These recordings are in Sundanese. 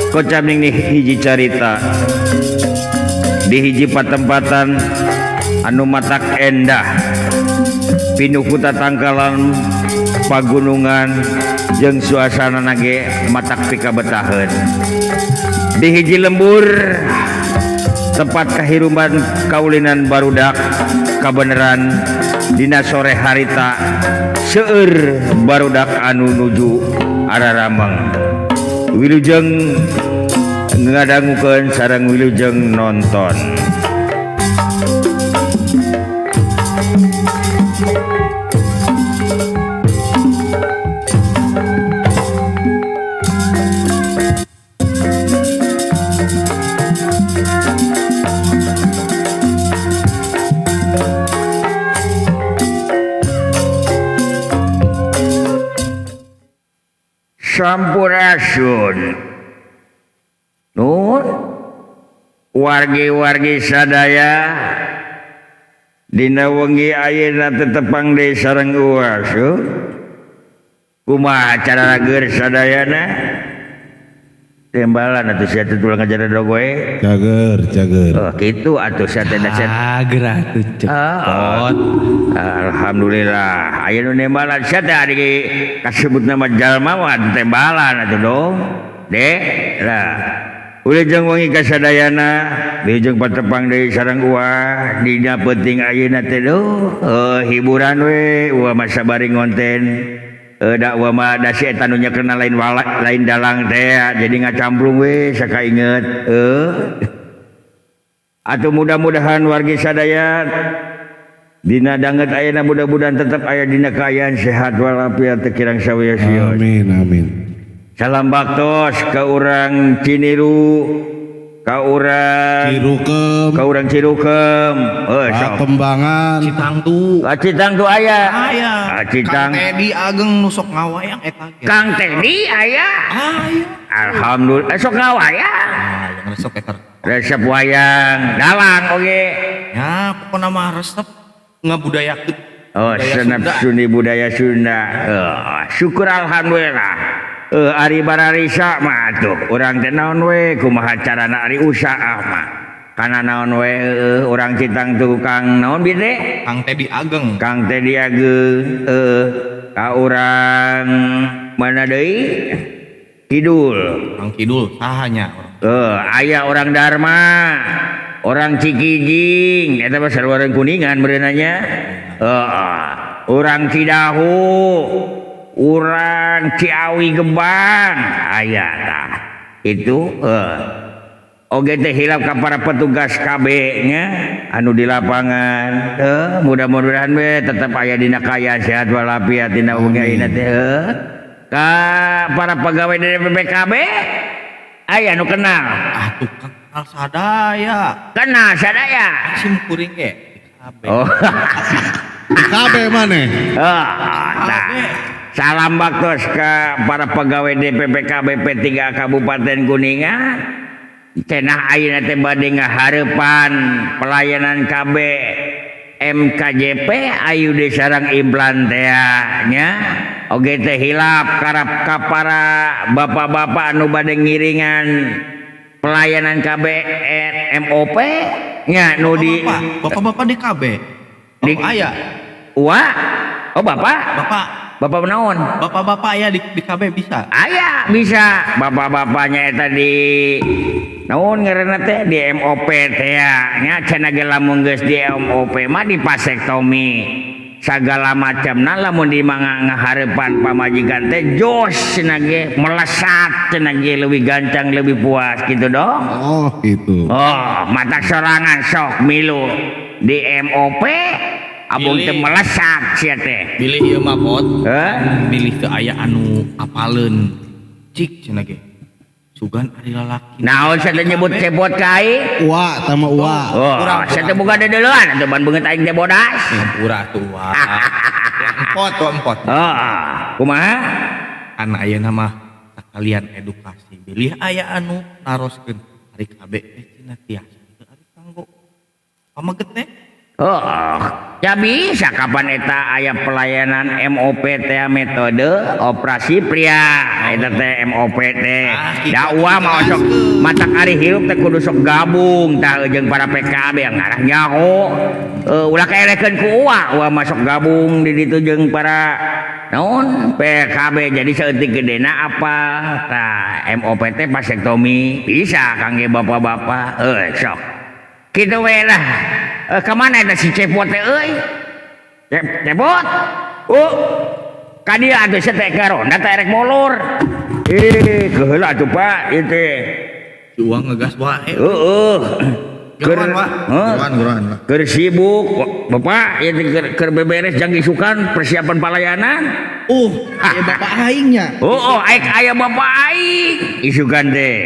Kocap ning hiji carita di hiji patempatan anu matak endah pinuh ku tatangkalan pagunungan jeung suasana nage matak pikabetaheun. Di hiji lembur tempat kahirupan kaulinan barudak kabeneran dina sore harita seueur barudak anu nuju ararameng. Wilujeng ngadangukeun sareng wilujeng nonton. Sampurasun. Nur wargi-wargi sadaya dina wengi ayeuna tetepang deui sareng uas. Kumaha cara rageur sadayana? Tembalan atuh sia teh tulang ngajar dogoe. Cager, cager. Oh, kitu atuh sia teh cager atuh cepot. Alhamdulillah. Aya nu nembalan sia teh ari kasebut nama jalma mah tembalan atuh dong. Dek, lah. Wilujeng wengi ka sadayana, wilujeng patepang deui sareng uah dina peuting ayeuna teh duh, hiburan we uah mah sabari ngonten. Dakwa mah da si eta nu nyekelna lain wala, lain dalang teh jadi ngacamplung we sakainget. Atuh mudah-mudahan wargi sadaya dina danget ayeuna mudah-mudahan tetep aya dina kaayaan sehat walafiat teu kirang sawios-wios. Amin amin. Salam baktos ka urang Ciniru, ka urang Cirukem, ka urang Cirukem, heuh sok. Kembangan, Citangtu. Ah, Citangtu aya. Aya. Ah, Citang. Kang Tedi ageng nu sok ngawayang eta ge. Kang Tedi aya. Aya. Alhamdulillah sok ngawayang. Ah, yang resep eta. Resep wayang, dalang oge. Ya, pokona mah resep ngabudayakeun. Oh, senep Sunda budaya Sunda. Syukur alhamdulillah. Ari bararisa mah atuh urang teh naon we kumaha carana ari usaha mah. Kana naon we urang Citangtu Kang naon bi teh? Kang Tedi Ageng. Kang Tedi Ageng ka urang mana deui? Kidul. Kang Kidul saha nya urang? Aya orang Dharma, orang Cikijing, eta mah sarua Kuningan meureunna nya. Urang Cidahu, urang Ciawi Gebang aya tah. Itu oge teh hilap ka para petugas KB nya anu di lapangan. Mudah-mudahan we tetep aya dina kaayaan sehat walafiat dina wengi ayeuna teh. Ka para pegawai DPPKB aya nu kenal. Ah tuh kenal sadaya. Kenal sadaya. Sim kuring ge KB. Oh. KB maneh. Tah. Salam baktos ke para pegawai DPPKB P3 Kabupaten Kuningan. Cenah ayeuna teh bade ngahareupan pelayanan KB MKJP ayu deui sareng implan teh nya. Oge teh hilap karap ka para bapak-bapak anu bade ngiringan pelayanan KB MOP nya nu di bapak-bapak di KB. Di oh, aya. Wa? Oh bapak? Bapak. Bapak naon? Bapak-bapak aya di KB bisa. Aya bisa. Bapak-bapaknya eta di naon ngaranna teh di MOP teh nya cenah ge lamun geus di MOP mah di vasektomi. Sagala macamna lamun di ngahareupan pamajikan teh jos cenah ge melesat cenah ge leuwih gancang leuwih puas gitu dong. Oh gitu. Oh, mata sorangan sok milu di MOP abung teh melesat sia teh. Bilih ieu mah pot. Heh? Bilih teu aya anu apaleun. Cik cenah ge. Sugan ari lalaki. Naon sia teh nyebut cepot ka aing? Ua tama ua. Oh, sia teh boga dedeuleuan atuh ban beungeut aing teh bodas. Hampura atuh wa. Empot wa empot. Heeh. Kumaha? Kan ayeuna mah sakalian edukasi. Bilih aya anu naroskeun ari KB teh cenah tiasa teu ari kanggo pamaget teh. Oh, Ya bisa kapan eta aya pelayanan MOP teh metode operasi pria eta teh MOP teh. Da uwa mah sok matak ari hirup teh kudu sok gabung tah jeung para PKB yang ngarah nyaho. Ulah kaelekeun ku uwa, uwa mah sok gabung di ditu jeung para naon PKB jadi saeutik gedena apa tah MOP teh vasektomi bisa kangge bapak-bapak. Sok kitu we lah. Kemana eta si Cepot teh euy? Cepot. Oh. Ka dieu atuh sia teh karonda teh rek molor. Keheula atuh Pak ieu teh. Si Uang ngegas wae. Heeh. Geruan, Pak. Geruan, geruan. Keur sibuk Bapak ieu teh keur beberes jang isukan persiapan palayanan. Aya bapak aingnya. Oh, aya bapak aing isukan teh.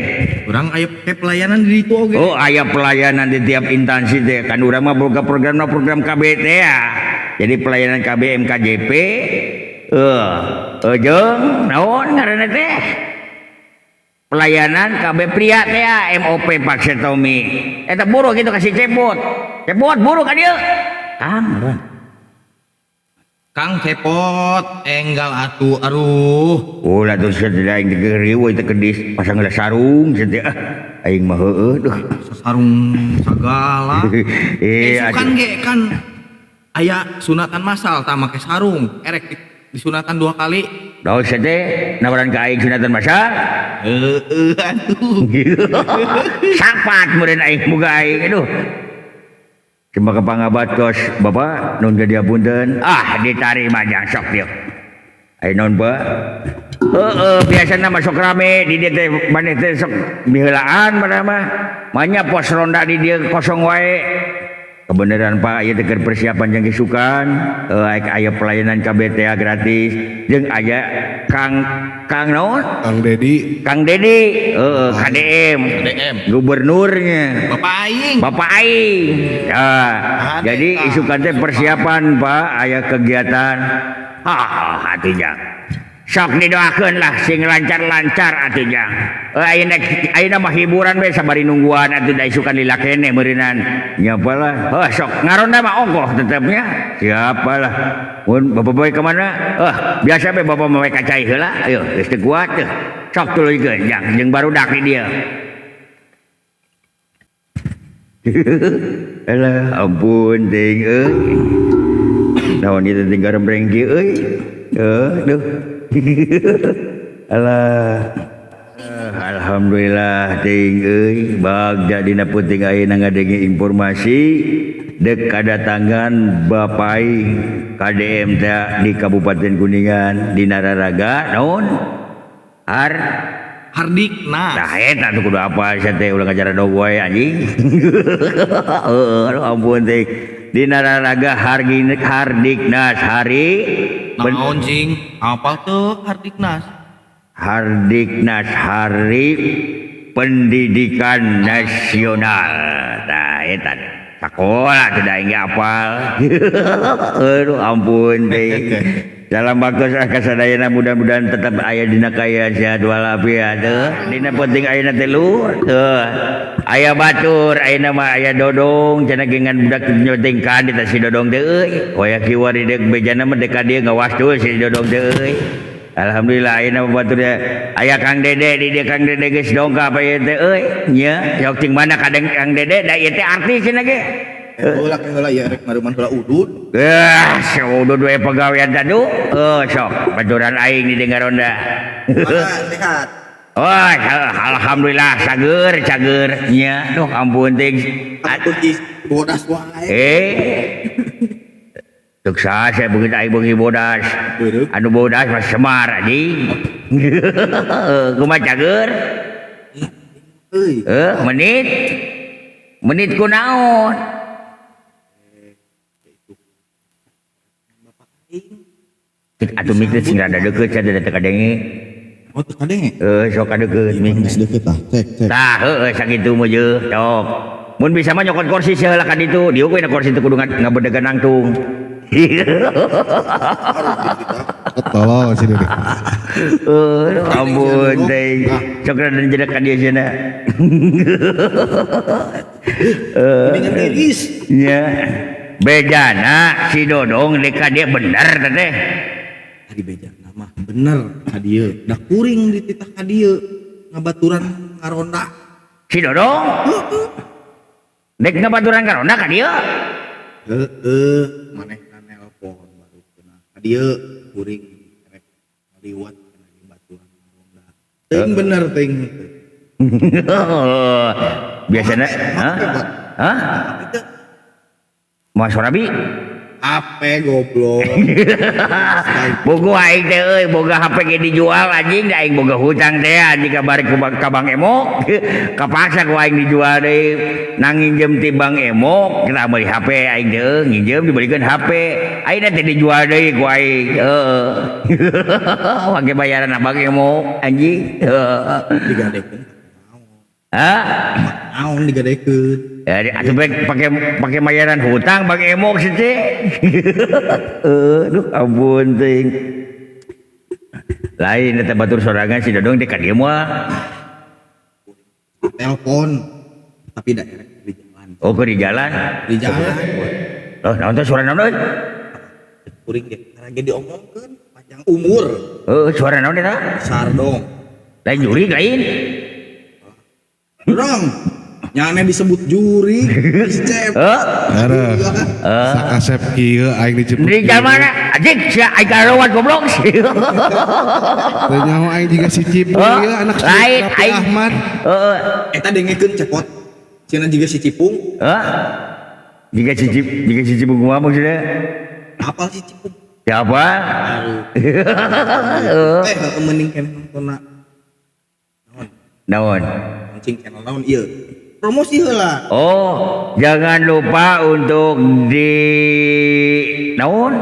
Urang aya teh pelayanan di ditu oge. Oh, aya pelayanan di tiap instansi teh. Kan urang mah boga programna program KB teh ya. Jadi pelayanan KB MKJP jeung naon ngaranna teh? Pelayanan KB pria teh ya, MOP vasektomi. Eta buru kitu kasih Cepot. Cepot buru ka dieu. Kang, Ron. Kang Cepot enggal atuh aruh. Ulah tuh sia teh aing teh riweuh teh kedis pasang geus sarung sia teh. Ah, aing mah heueuh duh. Sarung sagala. Sukan Aduh. ge kan aya sunatan masal tah make sarung. Erek disunatan 2 kali. Daun sia teh nawaran ka aing sunatan masal. Heueuh atuh. Sapat meureun aing boga aing aduh. Cuma ke pangabatos Bapak nun ka dia punten. Ah ditarima jang sok dieu. Aya naon Pak? Heeh biasana mah sok rame di dieu teh maneh teh sok miheulaan mana mah. Manya pos ronda di dieu kosong wae. Kebenaran Pak ieu teh keur persiapan jeung isukan, aya pelayanan KBTA gratis jeung aya Kang Kang naon? Kang Dedi. Kang Dedi, heeh KDM. KDM. Gubernurnya. Bapak aing. Bapak aing. Nah, jadi isukan teh persiapan Pak aya kegiatan. Ah, atuh jang. Sok didoakeun lah sing lancar-lancar atuh jang. Ayeuna ayeuna mah hiburan we sabari nungguan atuh da isukan lila keneh meureunan. Nya apalah. Heuh sok ngaronda mah ongkoh tetepnya. Siapalah. Mun bapak bae ka mana? Biasa we bapak mah we ka cai heula. Ayo geus teu kuat teh. Sok tuluykeun jang jeung barudak di dieu. Alah ampun ting euy. Naon ieu teh garembreng kieu euy. Duh. Alah. Alhamdulillah ting euy bagja dina peuting ayeuna ngadenge informasi dek kadatangan Bapai KDM teh di Kabupaten Kuningan di Nararaga naon? Hardiknas. Tah eta tuh kudu apa sia teh ulah ngajaran dog wae anjing. Heueuh ampun teh. Di Nararaga Hardiknas hari naon cing? Apal tuh Hardiknas? Hardiknas Hari Pendidikan Nasional. Tah eta sakola teh da aing ge apal. Aduh ampun teh. Dalam waktu kasadayana mudah-mudahan tetap aya dina kaayaan sehat walafiat teu. Dina penting ayeuna teh luhur teu. Aya batur ayeuna mah aya dodong cenah gengan budak nyoting ka dieu teh si dodong teh euy. Waya kiwari deuk bejana mah dek ka dieu ngawastul si dodong teh euy. Alhamdulillah ayeuna mah batur teh aya Kang Dede di dieu Kang Dede geus dongkap aya teh euy. Nya sok cing mana kadang Kang Dede da ieu teh artis cenah ge. Heula heula ya rek maruman heula udud. Eh, udud we pagawean tadu. Sok baturan aing di dengar ronda. Sehat. Oh, alhamdulillah cager cager nya. Duh ampun ting. Ampun bodas wae. Sukses saya begitu aing beungi bodas. Anu bodas mah Semar anjing. Kumaha cager? Euy. Menit. Menit kunaon? Atuh mik teh sing rada deukeut sia teh kadenge. Oh, teu kadenge. Sok kadeukeut mik. Geus deukeut tah. Cek, cek. Tah, heueuh sakitu mah jeuh, sok. Mun bisa mah nyokot kursi sia heula ka ditu, dieu we na kursi teh kudu ngabedegan nangtung. Tolong si Dede. Ampun teh. Sok rada jedek ka dieu sia. Mendingan tiris. Nya. Bejana si Dodong dek ka dieu bener teh. Tadi bejana mah bener ka dieu. Da kuring dititah ka dieu ngabaturan ngaronda. Si Dodong dek ngabaturan ngaronda ka dieu. Heeh, manehna nelpon baru kena ka dieu kuring rek ngaliwat kana baturan ngaronda. Teuing bener teuing henteu. Biasana hah? Hah? Mas Rabi HP goblok. Bogo aing teh euy boga HP ge dijual anjing da aing boga hutang teh anjing kabar ka Bang Emok kapaksa ku aing dijual deui nang nginjem ti Bang Emok kita meuli HP aing teh nginjem dibelikeun HP aing teh dijual deui ku aing heeh make bayaran Bang Emok anjing Digadekeun. Hah? Naon digadekeun? Ya, atuh pakai pakai bayaran hutang Bang Emok sih teh. Aduh ampun teuing. Lain eta batur sorangan si Dodong teh ka dieu moal. Telepon tapi da erek di jalan. Oh, ke di jalan. Di jalan. Oh, naon teh suara naon euy? Kuring ge karage diomongkeun panjang umur. Heuh, suara naon eta? Sardong. Lain jurig lain. Dodong. Nyane disebut juri, dicep. Heeh. Sakasep kieu aing dijemput. Di jalan mana? Anjing sia aing karawat goblok. Teu nyaho aing jiga si Cipung ieu anak si Raffi Ahmad. Heeh. Eta dengekeun cepot. Cenah jiga si Cipung. Hah? Jiga si Cipung, jiga si Cipung kumaha maksudnya? Apal si Cipung? Siapa? Aduh. Mending keneh nontonna. Naon? Naon? Mancing channel naon ieu? Promosi heula. Oh, jangan lupa untuk di naon?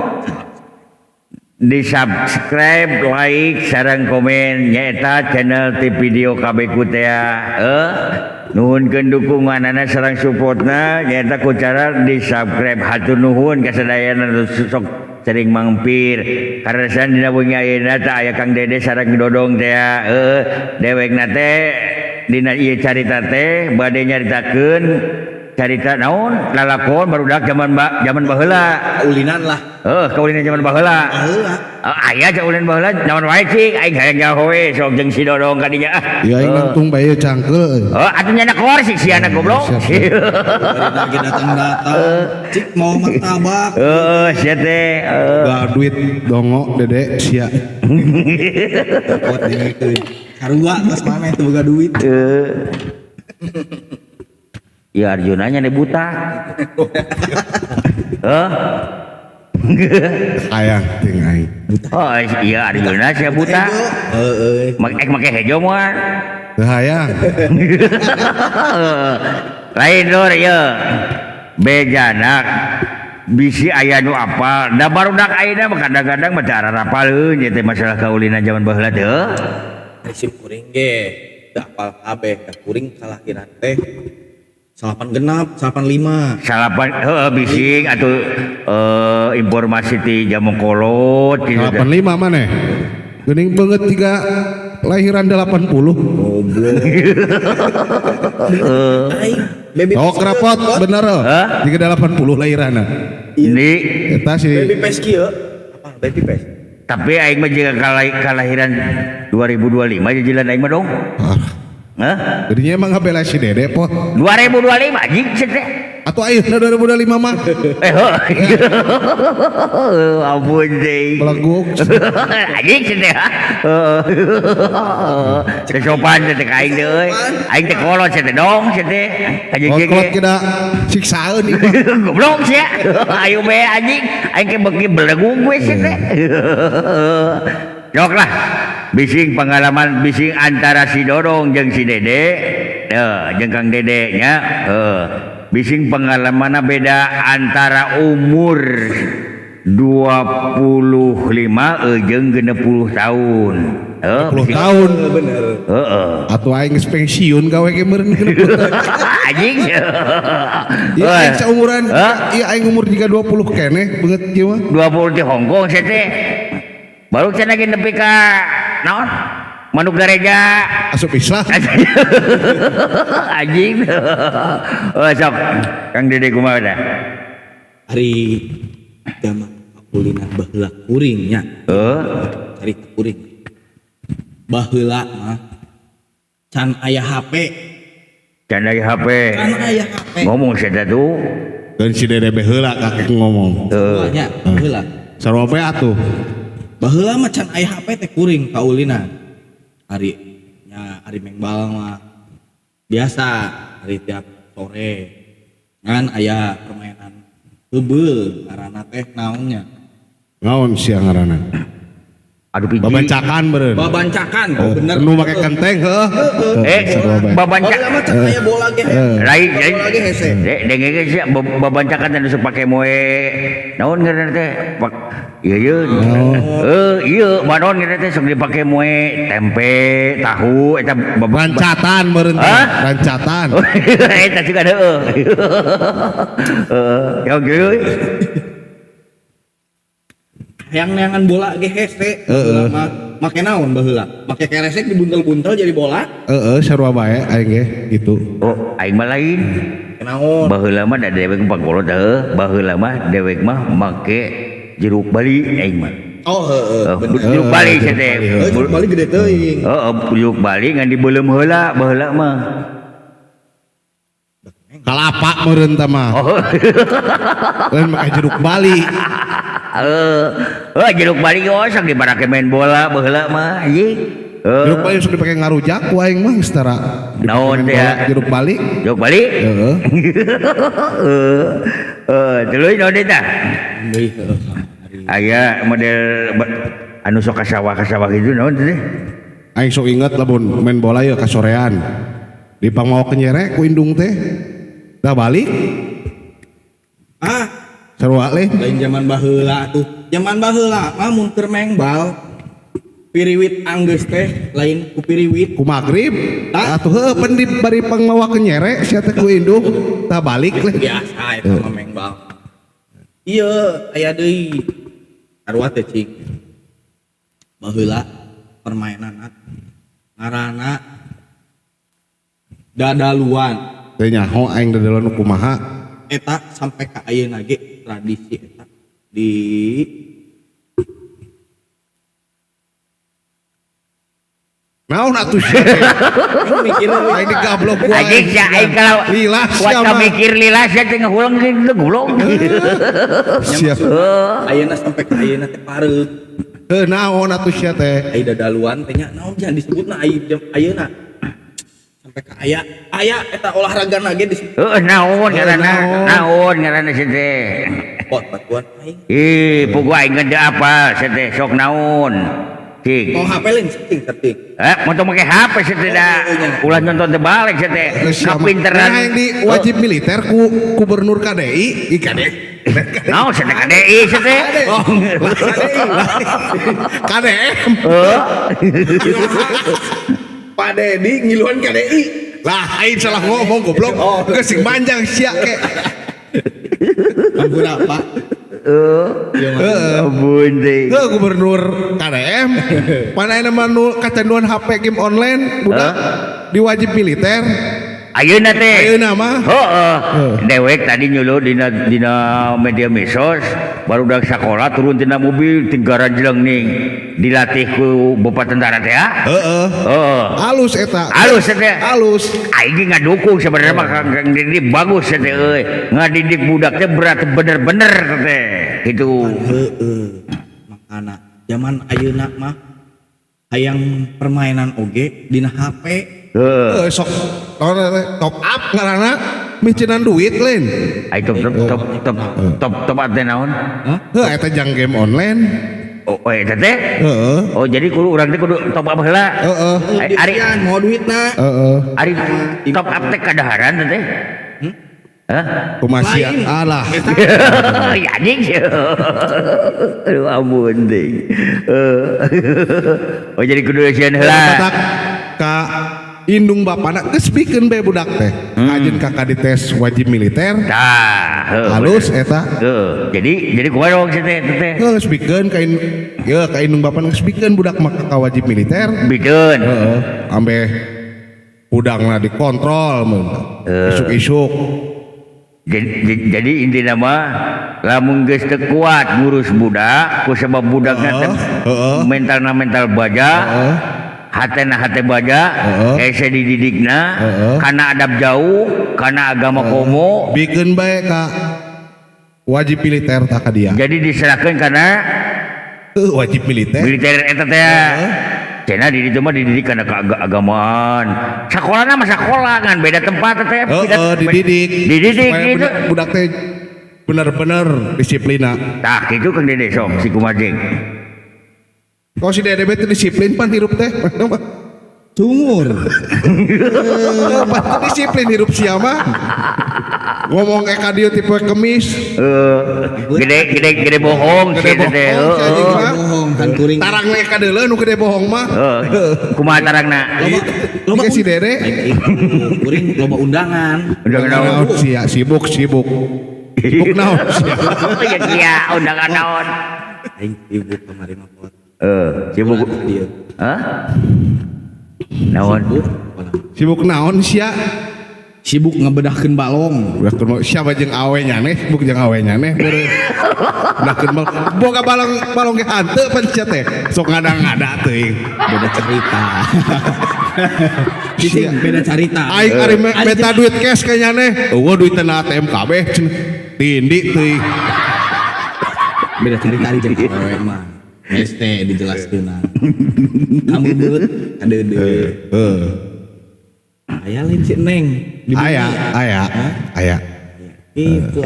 Di subscribe, like, sareng komen nyaeta channel ti video KB ku teh. Nuhunkeun dukunganana sareng supportna nyaeta ku cara di subscribe. Hatur nuhun kasadayana sok sering mampir. Karena dina wengi ayeuna teh aya Kang Dede sareng Dodong teh. Dewekna teh dina ieu carita teh bade nyaritakeun carita naon lalakon barudak zaman zaman baheula. Kaulinan lah. Heuh, kaulinan zaman baheula. Baheula. Aya kaulinan baheula zaman wae cing aing hayang nyaho we sok jeung si Dodong ka dinya. Ya aing nangtung bae cangkeul. Heuh, atuh nyana kor si siana goblok. Lagi datang-datang cik mau martabak. Heeh, sia teh. Boga duit dongo Dede sia. Buat dengekeun. Sarua geus maneh teu boga duit. Ya Arjunanya nih buta. Heh. Hayang ting aing. Oh iya Arjuna sia buta. Heeh. Make hejo moal. Teu hayang. Lain lur ieu. Bejana bisi aya nu apal. Da barudak ayeuna mah kadang-kadang mah teu arapaleun ieu teh masalah kaulinan zaman baheula teh. Sim kuring ge teu apal kabeh, da kuring kalahiran teh 86, 85. Salapan heuh bising atuh informasi ti jamu kolot gitu. 85 maneh. Geuning beungeut tiga lahiran 80. Goblok. Aing baby Oh kerapot bener. Hah? Tiga 80 lahiranna. Ini Eta si Baby face kieu. Apa baby face? Tapi aing mah jiga kalahiran 2025 jalan aing mah dong. Hah? Jadinya emang ngabela si Dede po. 2025 anjing teh. Atau ayeuna 2025 mah. Eh heuh. Ampun deui. Beleguk. Anjing teh. Heeh. Teu sopan teh ka aing teh euy. Aing teh kolot teh dong teh. Anjing ge. Kolot kita siksaeun ieu mah. Goblok sia. Ayo be anjing. Aing ke beuki beleguk we sia teh. Sok lah. Bising pengalaman bising antara si Dodong jeung si Dede, jeung Kang Dede nya, bising pengalamanna beda antara umur 25 jeung 60 tahun. 60 tahun. Bener. Heeh. Atuh aing geus pensiun gawe ge meureun 60 tahun. Anjing. Ieu aing saumuran, ieu aing umur jiga 20 keneh beungeut ieu mah. 20 di Hong Kong sia teh. Baru cenah ge nepi ka naon? Manuk gareja. Asup Islam. Anjing. Oh sok Kang Dede kumaha dah? Ari zaman kaulinan baheula kuring nya. Heeh. Carita kuring. Baheula mah can aya HP. Can aya HP. Can aya HP. Ngomong sia tuh. Dan si Dede baheula kakek ngomong. Heeh. Nya baheula. Sarua bae atuh. Baheula mah can aya HP teh kuring kaulinan. Ari nya ari mengbal mah biasa ari tiap sore ngan aya permainan heubeul ngaranna teh naonnya. Naon sia ngaranna? Aduh piji. Babancakan beureun. Babancakan bener. Nu make kenteng heuh. Babanca. Baheula mah can aya bola ge. Lain lain. Bola ge hese. Denge sia babancakan teh nu sok pake moe naon ngaranna teh? Ieu ieu. Heuh, ieu mah naon ngaranna teh sok dipake moe tempe, tahu eta Rancatan beureun teh. Rancatan. Eta juga heueuh. Heeh, ya geus. Hayang neangan bola ge hese. Baheula mah make naon baheula? Make keresek dibuntel-buntel jadi bola. Heeh, sarua bae aing ge gitu. Oh, aing mah lain. Naon? Baheula mah da dewek pangkolot heuh, baheula mah dewek mah make jeruk Bali aing mah. Oh heeh, bener. Jeruk Bali sia teh. Jeruk Bali gede teuing. Heeh, jeruk Bali ngan dibeuleum heula baheula mah. Kalapa meureun tah mah. Oh. Lain make jeruk Bali. Heeh, jeruk Bali ge osok diparake main bola baheula mah anjing. Jeruk Bali sok dipake ngarujak ku aing mah geus tara. Naon teh? Jeruk Bali. Jeruk Bali? Heeh. Heeh, tuluy naon deui tah? Deui heueuh. Aya model anu sok ka sawah-ka sawah kitu naon teh? Aing sok inget lamun main bola ye kasorean. Di pangmawa kenyere ku indung teh. Dah balik. Ah, sarua leh. Lain zaman baheula tuh. Zaman baheula mah mun keur mengbal piriwit anggeus teh lain ku piriwit. Ku magrib. Atuh heueuh pan di bari pangmawa kenyere sia teh ku indung. Tah balik leh. Biasa eta mah mengbal. Ieu aya deui. Sarua teh cing. Baheula permainan ngaranna dadaluan. Teh nyaho aing dadaluan kumaha? Eta sampai ka ayeuna ge tradisi eta di naon atuh sia teh? Mikir aing digablok ku anjing sia aing kalau lila sia kuat mikir lila sia teh ngahuleng teh goblok. Sia. Ayeuna sampai ka ayeuna teh pareut. Heuh naon atuh sia teh? Ai dadaluan teh nya naon jangan disebutna ai ayeuna. Sampai ka aya aya eta olahraga ge disebut. Heuh naon ngaranna? Naon ngaranna sia teh? Pot batuan aing. Ih, puguh aing teu apal sia teh sok naon. Cing. Mau HP lain setting. Mau make HP sia teh da. Ulah nonton teh balik sia teh. Kapinteran. Nah, yang di wajib militer ku gubernur KDI, i KDI. Naon sia teh KDI sia teh? Oh, KDM. Heeh. Pak Dedi ngiluan KDI. Lah, aing salah ngomong goblok. Geus sing manjang sia ke. Ampun apa? Heeh. Ampun teh. Heuh gubernur KDM. Mana ayeuna mah nu kacanduan HP game online budak di wajib militer. Ayeuna teh. Ayeuna mah. Heeh. Dewek tadi nyuluh dina media medsos barudak sakola turun tina mobil tinggaran jeleng ning dilatih ku bapak tentara teh ya. Heeh. Heeh. Alus eta. Alus eta. Alus. Aing ge ngadukung sebenarnya mah Kang Dedi bagus eta euy. Ngadidik budak teh berat bener-bener teh. Gitu. Heeh. Makana zaman ayeuna mah hayang permainan oge dina HP. Heeh. Sok top up ngaranna micenan duit lain. Ai top up teh naon? Heuh eta jang game online. Oh, eta teh? Heeh. Oh, jadi kudu urang teh kudu top up heula. Heeh. Ari mau duitna. Heeh. Ari top up teh kadaharan teh. Hah? Kumaha sia? Alah. Ya anjing. Aduh ampun teh. Oh, jadi kudu sieun heula. Ka indung bapana geus bikeun bae budak teh. Kajeun kakak dites wajib militer. Tah, halus eta. Heeh. Jadi kumaha dong sia teh teh? Geus bikeun ka ieu ka indung bapana geus bikeun budak mah ka wajib militer. Bikeun. Heeh. Ambeh budangna dikontrol mun. Isuk-isuk. Jadi intina mah lamun geus teu kuat ngurus budak ku sebab budakna teh mentalna mental baja, hatena hate baja, hese dididikna kana adab jauh, kana agama komo. Bikeun bae ka wajib militer tak ka dia. Jadi diserahkeun kana wajib militer. Militer eta teh. Cenah di ditu mah dididik kana keagamaan. Sakolana mah sakola kan beda tempat teh. Heeh, dididik. Dididik supaya gitu. Budak teh bener-bener disiplina. Tah kitu Kang Dede sok si kumajeng. Kalau si Dede teh disiplin pan hirup teh. Cungur. Pan disiplin hirup sia mah. Ngomong ka dieu tipe kemis. Gede gede gede bohong sih teh. Heeh. Bohong kan kuring. Tarang we ka deuleu nu gede bohong mah. Heeh. Kumaha tarangna? Loba si Dede. Kuring loba undangan. Undangan naon? Sia sibuk sibuk. Sibuk naon sia. Ya sia undangan naon? Aing sibuk kamari mah pot. Sibuk. Hah? Naon? Sibuk naon sia? Sibuk ngebedahkeun balong. Bedahkeun siapa jeung awe nyaneh, sibuk jeung awe nyaneh. Bedahkeun balong. Boga balong balong ge hanteu pan sia teh. Sok ngada-ngada teuing. Beda cerita. Cicing beda cerita. Aing ari meta duit cash ka nyaneh. Eueuh duit na ATM kabeh. Tindi teuing. Beda cerita ari jeung awewe mah. ST dijelaskeun. Kamu beut kadeudeuh. Heeh. Aya lain si Neng. Aya, aya, aya. Itu.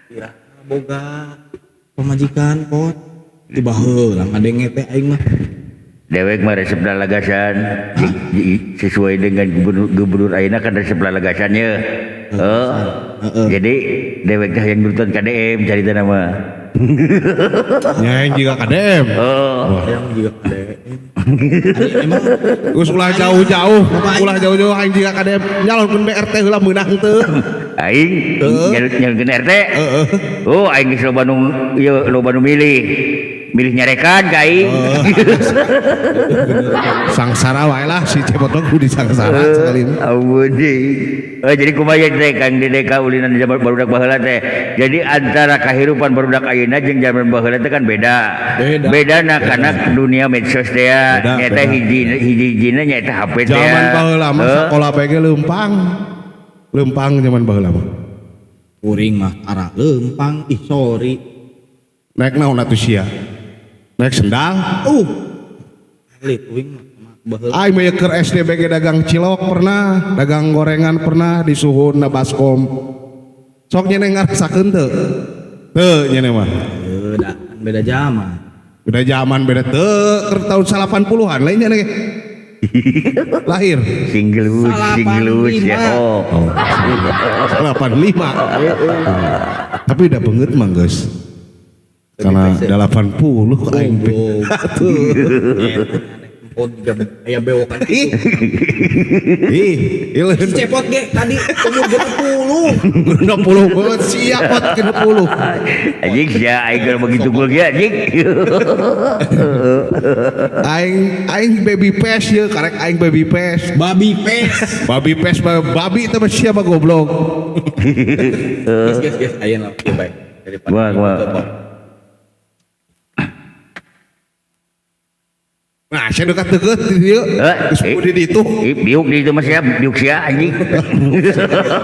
Kira boga pamajikan pot. Tiba heula ngadenge teh aing mah. Dewek mah resep lalagasan sesuai dengan gubernur ayeuna kan resep lalagasan ye. Heeh. Jadi dewek teh yang nurutan KDM carita nama. Nya yang juga KDM. Oh. Yang juga KDM. Emang geus ulah jauh-jauh, ulah jauh-jauh aing juga KDM nyalonkeun BRT heula meunang teu. Aing nyalonkeun RT. Heeh. Oh, aing geus loba nu ieu loba nu milih. Milih nyarekan ka aing. Sangsara wae lah si Cepot mah kudu disangsara sekali. Ampun deui. Jadi kumaha teh Kang Dede kaulinan di zaman barudak baheula teh. Jadi antara kahirupan barudak ayeuna jeung zaman baheula teh kan beda. Bedana karena dunia medsos teh nyaeta hiji-hijina nyaeta HP teh. Zaman baheula mah sakola bae ge leumpang. Leumpang zaman baheula mah. Kuring mah arah leumpang ih sorry. Naik naon atuh sia? Naik sendal. Alit uing mah baheula. Aing mah keur SD BG dagang cilok pernah, dagang gorengan pernah di suhunna baskom. Sok nyeneng ngarasakeun teu? Teu nyeneng mah. Heuh, da beda zaman. Beda zaman beda teu keur tahun 80-an lain nyeneng. Lahir single single ya. Oh. 85. Tapi udah beungeut mah geus. Karena 80 aing teh. Aya bewokan kitu. Ih, si Cepot ge tadi umur 60. 60 banget siap pot 60. Anjing sia aing keur begitu gua ge anjing. Aing aing baby face ye karek aing baby face. Babi face. Babi face babi teh mah sia mah goblok. Geus geus geus aya lah kieu bae. Wah, wah. Nah, saya dekat deket di dieu. Geus di ditu. Biuk di ditu mah sia, biuk sia anjing.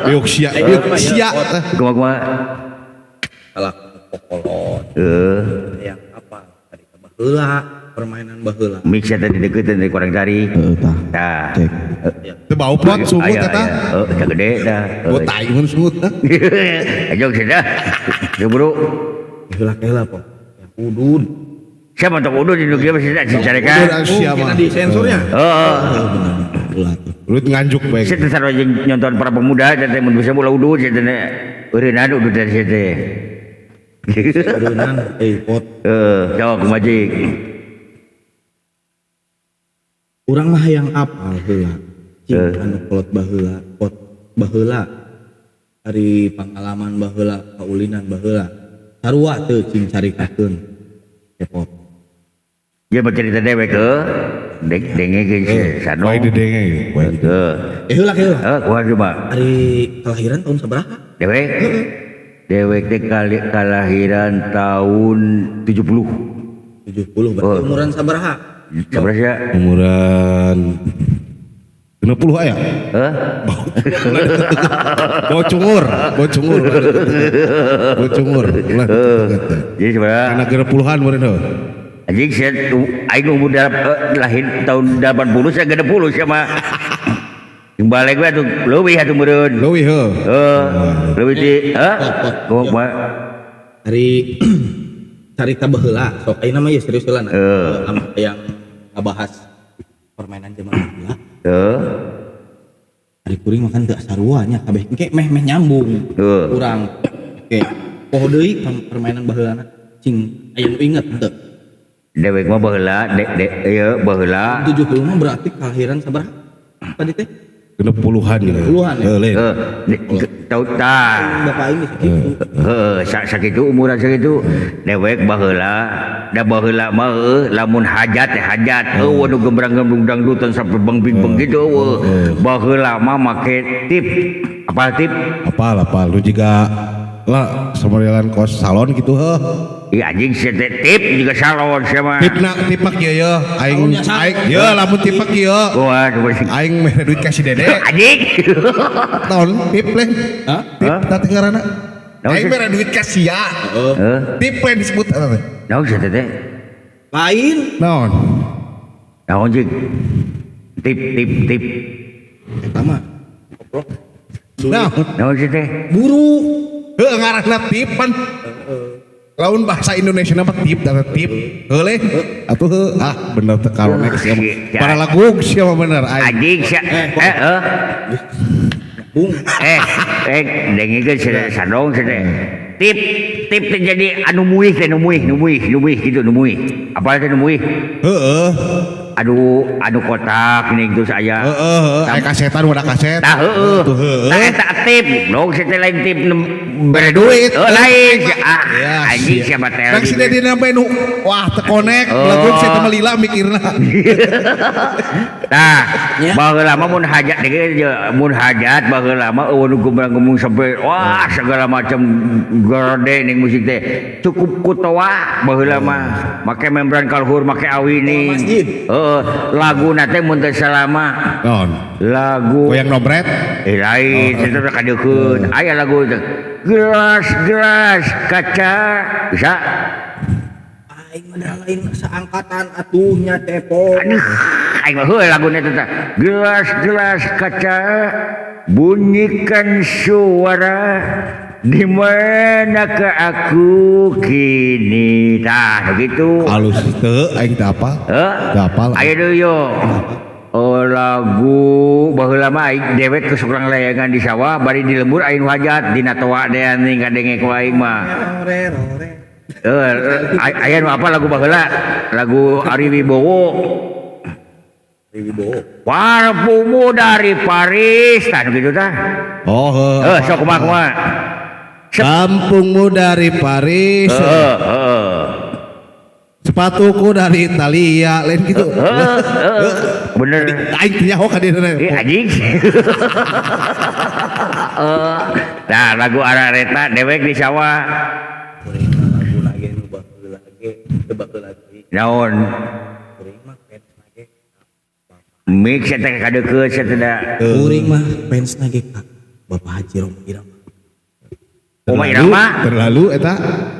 Biuk sia, biuk sia. Kumaha-kumaha? Kalah pokolot. Heeh. Yang apa? Tadi baheula, permainan baheula. Mix eta di deukeut teh kurang tarik. Heeh tah. Tah. Cek. Teu bau pot sungut eta. Heeh, tah gede tah. Oh, tai mun sungut. Ayo sia. Buru. Heula heula po. Yang udud. Siapa untuk udud di dunia masih tidak dicarekan. Siapa? Di sensornya. Oh, Udud nganjuk baik. Saya terus nyonton para pemuda, saya teh mun bisa bola udud, saya teh eureunana udud dari saya teh. Eureunana, pot. Jawab kumajik. Urang mah hayang apal heula. Cing anu kolot baheula, pot baheula. Ari pangalaman baheula, kaulinan baheula. Sarua teu cing caritakeun. Cepot. Dia bercerita dewek ke Dengekeun sano. Wae didenge. Wae didenge. Heeh. Eh heula heula. Heeh, kumaha coba? Ari kelahiran tahun sabaraha? Dewek. Dewek teh kali kelahiran tahun 70. 70 berarti Oh. umuran sabaraha? Sabaraha sia? Umuran 60 aya. Heh? Bau cungur, bau cungur. Bau cungur. Ulah deket-deket. Jadi sabaraha? Anak 60-an meureun heuh. Anjing sia aing umur lahir tahun 80 sia 60 sia mah. Jeung balik we atuh leuwih atuh meureun. Leuwih heuh. Heuh, leuwih ti heuh. Kumaha? Ari carita baheula sok ayeuna mah ya serius heula nah. Heeh. Yang ngabahas permainan zaman baheula. Heuh. Ari kuring makan teu sarua nya kabeh engke meh meh nyambung. Heeh. Urang. Oke. Poho deui permainan baheulana cing aya nu inget teu? Dewek mah baheula de de ieu baheula. 70 mah berarti kelahiran sabaraha? Tadi teh 60-an gitu. 60-an ya? Heuh, lain. Heuh, tau tah. Bapak aing geus kitu. Heuh, sakitu umuran sakitu. Dewek baheula, da baheula mah heuh lamun hajat teh hajat. Heuh nu gembrang-gembrung dangdutan sampai bang-bing gitu heuh. Baheula mah make tip. Apal tip? Apal apal lu juga lah samodelan kos salon gitu heuh. Ih anjing sia teh tip juga salon sia mah. Tipna tipak ieu ye aing aing ye lamun tipak ieu Wah, coba sih. aing mere duit ka si Dede. Anjing. Tahun tip leh. Hah? Tip tah teh ngaranna. Naon Aing sih? mere duit ka sia. Heuh, Tip leh disebut eta teh. naon sia teh teh? Lain. Naon? Naon cing? Tip tip tip. Eta mah. Goblok. Naon? Naon sih teh? Buru. Heuh ngaranna tip pan. Lamun bahasa Indonesia mah tip da tip. Heuh leh. Atuh heuh ah bener teh karonek sia mah. Para lagu sia mah bener aing. Anjing sia. Eh, heuh. Bung. Eh, eh, dengekeun sia sadong sia teh. Tip tip teh jadi anu muih teh nu muih, nu muih, nu muih gitu nu muih. Apa teh nu muih? Heeh. Aduh, anu kotak nih terus aya. Heeh heeh aya kasetan udah kaset. Tah heueuh. Tuh heueuh. Tah eta tip. Dong sia teh lain tip nu Bere duit. Oh, lain. Ah, Ya, anjing siapa teh? Nang si Dedi nambahin nu wah teu konek, Oh. lagu si teh melila mikirna. Tah, Ya. baheula mah mun hajat deui mun hajat baheula mah eueuh nu gumbrang-gumbrung sampai wah segala macam gede ning musik teh. Cukup ku toa baheula mah make membran kalhur make awi ning. Masjid. Heeh, laguna teh mun teu salama Naon? lagu Goyang nombret. Eh lain, itu teh kadeukkeun. Aya lagu teh. Gelas gelas kaca bisa. Aing mah dah lain seangkatan atuh nya tepo. Aduh, aing mah heuh laguna teh teh. Gelas gelas kaca bunyikan suara di manakah aku kini. Tah begitu. Halus teu aing teu apa? Heuh. Teu apal. Aya deui yo. Oh lagu baheula mah aing dewek ke sukrang layangan di sawah bari di lembur aing hajat dina toa teh ning kadenge ku aing mah. Rore rore. Aya nu apa lagu baheula? Lagu Ari Wibowo. Wibowo. Parfumu dari Paris tah nu kitu tah. Oh heuh. Heuh sok kumaha kumaha. Kampungmu dari Paris. Heeh heeh. Sepatuku dari Italia, lain gitu. Heeh heeh. Bener. Aing teu nyaho ka dieu. Eh anjing. Nah, lagu Arareta dewek di sawah. Kuring mah laguna ge nu baheula ge, teu baheula deui. Naon? Kuring mah fans na ge. Mix eta kadeukkeut sia teh da. Kuring mah fans na ge ka Bapak Haji Rhoma Irama. Rhoma Irama. Terlalu eta.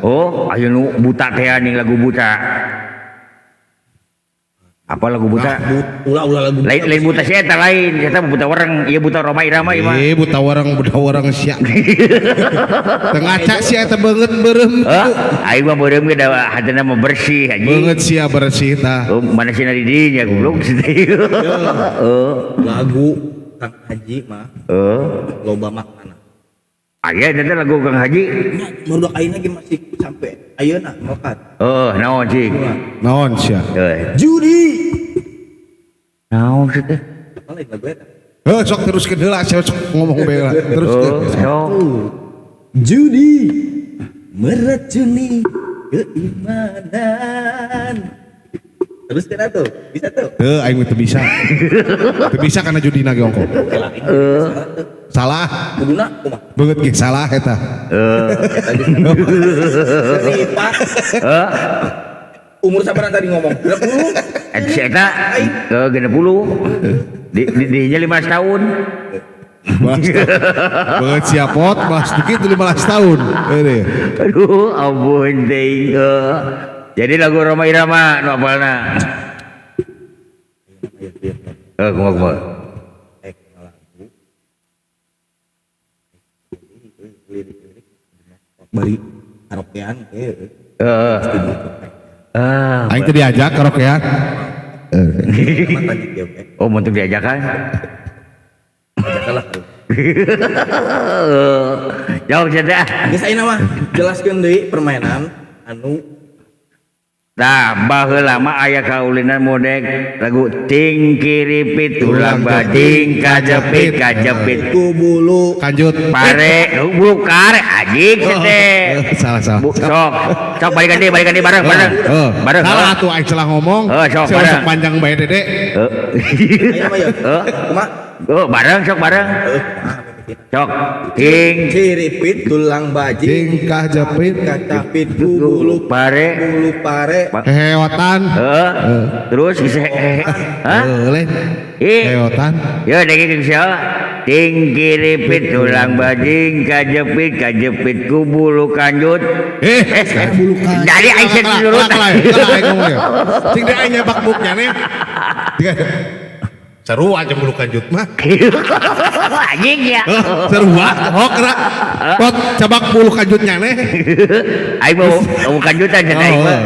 Oh, aya nu buta teh ning lagu buta. Apa lagu buta? Ulah ulah lagu Lain lain buta sia eta lain, eta mah buta wereng, ieu buta Rhoma Irama ieu mah. Eh buta warang sia. Teu ngaca sia eta beungeut beureum Heuh, kitu. aing mah beureum ge da hatena mah bersih anjing. Beungeut sia bersih tah. Oh, mana sih di dinya goblok sih. Heeh. Lagu Kang Haji mah Heeh. loba maknana. Aya eta teh lagu Kang Haji. Nya barudak ayeuna ge masih sampai ayeuna melekat. Heeh, naon cing? Naon sia? Heuh. Judi. Naon sih teh? Apa lain lagu eta? Heuh sok teruskeun heula sia sok ngomong bae lah. Teruskeun. Oh, sok. Judi meracuni keimanan. Terus kena tuh, bisa tuh. Teu aing mah teu bisa. Teu bisa karena judina ge ongko. Salah. Kuduna kumaha? Beungeut ge salah eta. Seripa. Umur sabaraha tadi ngomong? 20. Eta si eta ke 60. Di dinya 15 tahun. Beungeut siapot mas dikit 15 tahun. Ini. Aduh, ampun teuing. Jadi lagu Rhoma Irama nu apalna? Kumaha kumaha. Lagu. Lirik-lirik bari karaokean teh. Heeh. Ah, Aing teh diajak karaokean. Oh, untuk diajakan. Ajakanlah. Jauh saja. Geus ayeuna mah jelaskeun deui permainan anu. Tah, baheula mah aya kaulinan modek lagu tingkiripit tulang bajing kajepit kajepit ku bulu kanjut pare bulu kare anjing teh. Salah salah. Sok sok balikan deui bareng bareng. Bareng. Salah atuh aing salah ngomong. Sok bareng. Panjang bae Dede. Ayeuna mah ya. Kumaha? Oh, bareng sok bareng. Sok ting ciripit tulang bajing kajepit kajepit ku bulu pare bulu pare heheotan. Heeh. Terus geus hah? Heeh. Heheotan. Ya denge geus ting kiripit tulang bajing kajepit kajepit ku bulu kanjut. Bulu kanjut. Dari aing nurut. Cing deui aing nyabak buknya nih. Seru aja bulu kanjut mah. Anjing ya. Seru hok ra. Pot cabak bulu kanjutnya nih. Aing mau bulu kanjutan cenah aing mah.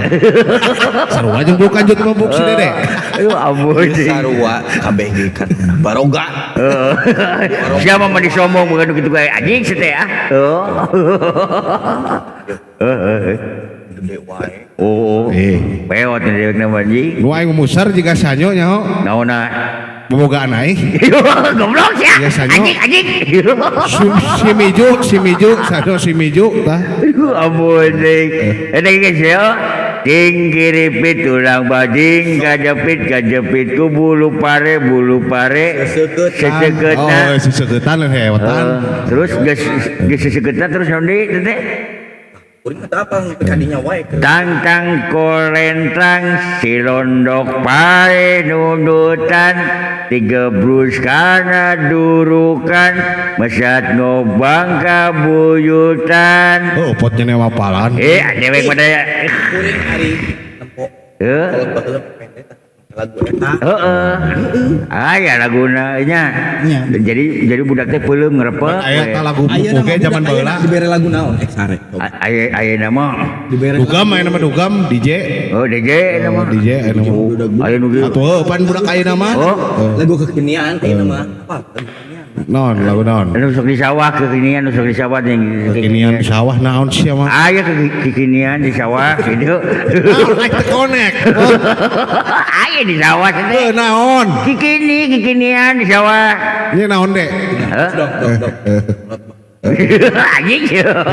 Seru aja bulu kanjut mah buk si Dede. Aduh ampun. Sarua kabeh ge kan baroga. Siapa mah disombong bukan kitu kae anjing si teh ah. Gede wae. Oh. Pewot dewek na anjing. Nu aing musar jiga sanyo nyaho. Naonna? Bobogaan aing. Goblok sia. Anjing anjing. Si miju, si miju, sanyo si miju tah. Aduh ampun deui. Eta geus ya. Ting kiripit tulang bajing kajepit kajepit ku bulu pare sesekeutan. Oh, sesekeutan hewetan. Terus geus geus sesekeutan terus naon deui teh? Kuring mah apa kadinya wae. Tangtang kolentrang silondok pare nundutan tigebrus kana durukan mesat ngobang kabuyutan. Oh, potnya nyewa palan. Dewek pada kuring ari nempo. Kalau baheula pendek lagu eta. Heeh. Aya laguna nya. Jadi budak teh peuleum ngrepek. Aya ta lagu oge zaman baheula. Dibere lagu naon? Sare. Aya ayeuna mah dugam aya nama dugam DJ. Oh, DJ aya mah. DJ aya nama. Aya nu atuh pan budak ayeuna mah. Lagu kekinian ayeuna mah. Apa? Lagu kekinian. Naon lagu naon? Anu sok di sawah kekinian, nu sok di sawah jeung kekinian di sawah naon sia mah? Aya kekinian di sawah gitu. Naon aing teu konek. Aya di sawah teh. Naon? Kikinian di sawah. Nya naon dek? Heeh. Dok dok dok. Anjing.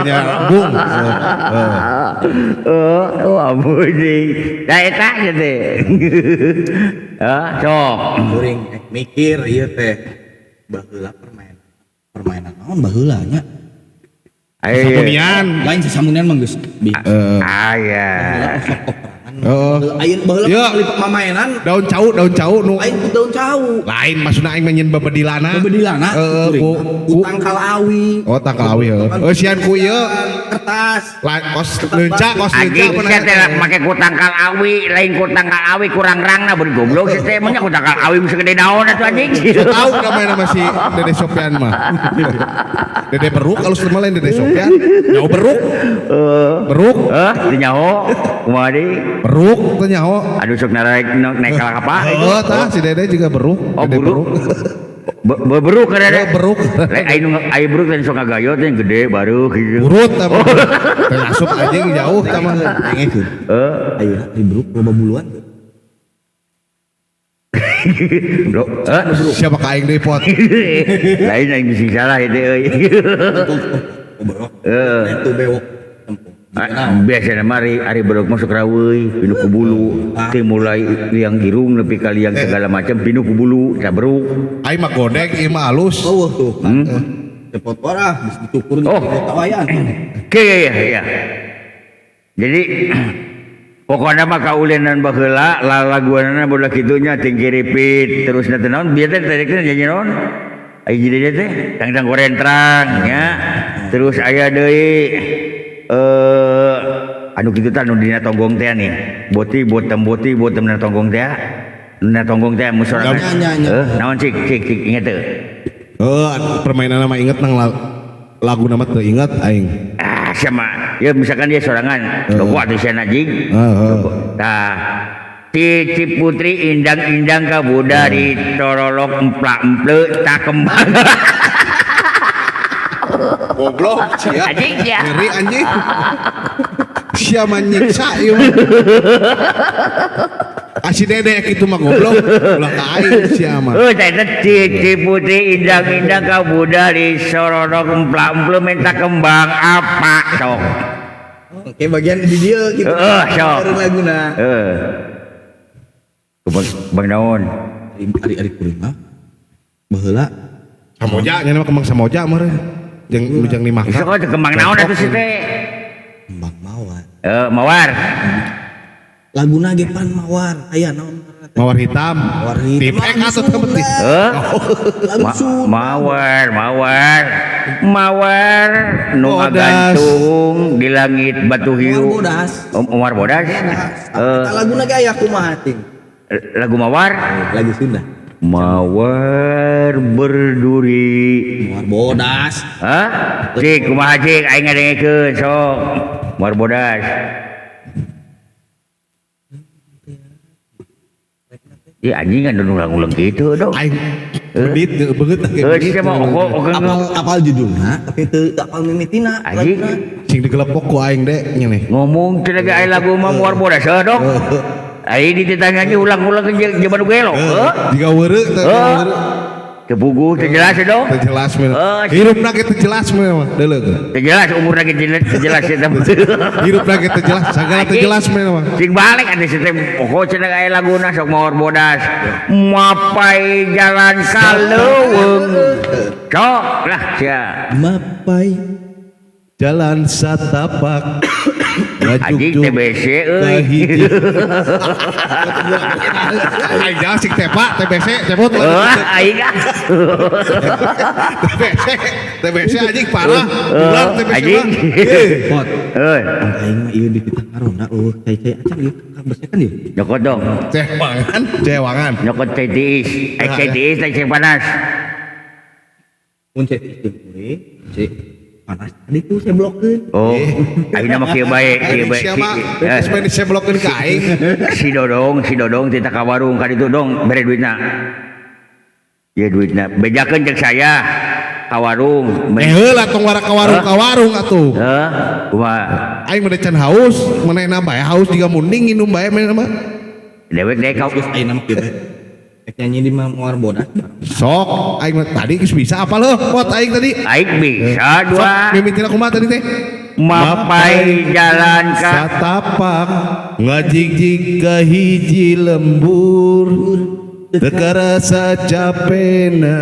Nya bung. Oh, ampun deui. Da eta teh. Hah, sok. Kuring mikir ieu teh. Baheula permainan naon baheula nya? Samunian. Lain samunian mah geus. Aya. Heeh. Ayeuna baheula mamainan daun cau nu lain ku daun cau. Lain maksudna aing mah nyeun bebedilana. Bebedilana. Heeh, ku tangkal awi. Oh, tangkal awi heeh. Oh, sian ku ieu kertas. Kos leunca, kos leunca anjing sia teh make ku tangkal awi, lain ku tangkal awi kurang rangna beun goblok sia teh mah ku tangkal awi geus gede naon atuh anjing. Tahu ka main sama si Dede Sopian mah. Dede beruk alus mah lain Dede Sopian. Nyaho beruk. Beruk. Heuh, teu nyaho. Kumaha deui? Beruk teu nyaho. Aduh sok naraek naik ka apa? Heeh, tah si Dede juga beruk. Oh, Dede beruk. Beruk kan Dede? Beruk. Lain aya beruk lain sok ngagayot yang gede baru gitu. Burut tah. Teu asup anjing jauh tah mah. Dengekeun. Heeh. Ayeuna di beruk loba buluan teu. Loh, siapa ka aing deui pot? Lain aing bisi salah ieu teh euy. Heeh. Itu bewok. Biasana mah ari beruk masuk raweuy pinuh ku bulu ti mulai liang irung nepi ka liang segala macam pinuh ku bulu caberuk. Aing mah godeg ieu mah alus. Eueuh tuh kan. Cepot orah geus dicukur Oh. di kawayan. Oke ya ya. Jadi pokoknya mah kaulinan baheula lalaguanana bodak kitu nya tingkiripit terus na teh naon bieu teh tadi teh nyanyi naon? Aya jadi teh tangtang korentrang nya. Terus aya deui anu kitu tah nu dina tonggong teh nih. Boti botem boti botem dina tonggong teh. Dina tonggong teh mun sorangan. Nya, nya, nya. Naon cik cik cik inget teu? Permainan mah inget nang lagu nama teu inget aing. Ah sama. Ya misalkan dia sorangan, logo atuh sia jing. Tah Cici Putri indang-indang ka budari torolok emplak-emple tak kembang. Goblok sia. Anjing sia. Ngeri anjing. Sia mah nyiksa ieu mah. Asi dedek itu mah goblok. Ulah ka aing sia mah. Oh, teh Cici Putri indang-indang ka budari sorolok emplak-emple minta kembang apa sok. Oke bagian di dieu gitu. Heeh, sok. Baru laguna. Heeh. Bang naon? Ari kuring mah. Baheula Samoja nya mah kembang samoja meureun. Jeung jeung dimakan. Sok teh kembang naon atuh si teh? Kembang mawar. Mawar. Laguna ge pan mawar. Aya naon ngaranna teh? Mawar hitam. Mawar hitam. Tipek atuh teu penting. Heuh. Lagu Sunda. Mawar, mawar. Mawar nu Bodas. ngagantung di langit batu hiu. Mawar bodas. Oh, mawar bodas. Eta laguna ge aya kumaha ting? Lagu mawar? Lagu Sunda. Mawar berduri. Mawar bodas. Hah? Cik, kumaha cik aing ngadengekeun sok. Mawar bodas. Ih anjing kan ulang-ulang gitu dong. Aing bedit beungeut Heuh, sia mah ogo Apal judulna tapi teu apal mimitina. Anjing. Cing digelepok ku aing dek nya nih. Ngomong cenah ge aya lagu mah mawar bodas heuh dong. Aing dititanya ge ulang-ulang ke zaman gelo. Heuh. Jiga weureu teh Heuh. Teu puguh teu jelas dong. Teu jelas mah. Hirupna ge teu jelas mah deuleu. Teu jelas umurna ge teu jelas eta mah. Hirupna ge teu jelas, sagala teu jelas mah. Cing balik atuh si teh pokok cenah aya laguna sok mawar bodas. Mapai jalan ka leuweung. Sok lah sia. Mapai jalan satapak. Anjing TBC euy. Aing jalan sing tepa TBC cepot. Heuh aing ah. TBC TBC anjing parah. Ular TBC Anjing. Pot. Heuh. Aing mah ieu di titah karonda eueuh cai-cai acan ieu kabesekan ieu. Nyokot dong. Cewangan, cewangan. Nyokot cai tiis. Cai tiis teh cai panas. Mun cai tiis jeung kuring, cai panas tadi tuh saya blokeun. Oh, ayeuna mah kieu bae, kieu bae. Siapa? Geus main saya blokeun ka aing. Si Dodong tita ka warung ka ditu dong, bere duitna. Ieu duitna, bejakeun cek saya ka warung. Heula tong wara ka warung ka warung atuh. Heuh, kumaha? Aing mah can haus, manehna bae haus jiga munding nginum bae manehna mah. Dewek deui ka geus ayeuna mah kieu bae. Rek nyanyi di mawar bodas. Sok, aing mah tadi geus bisa apa leuh pot aing tadi? Aing bisa dua. Sok, mimitina kumaha tadi teh? Mapai jalan ka satapak ngajigjig ka hiji lembur teu karasa capena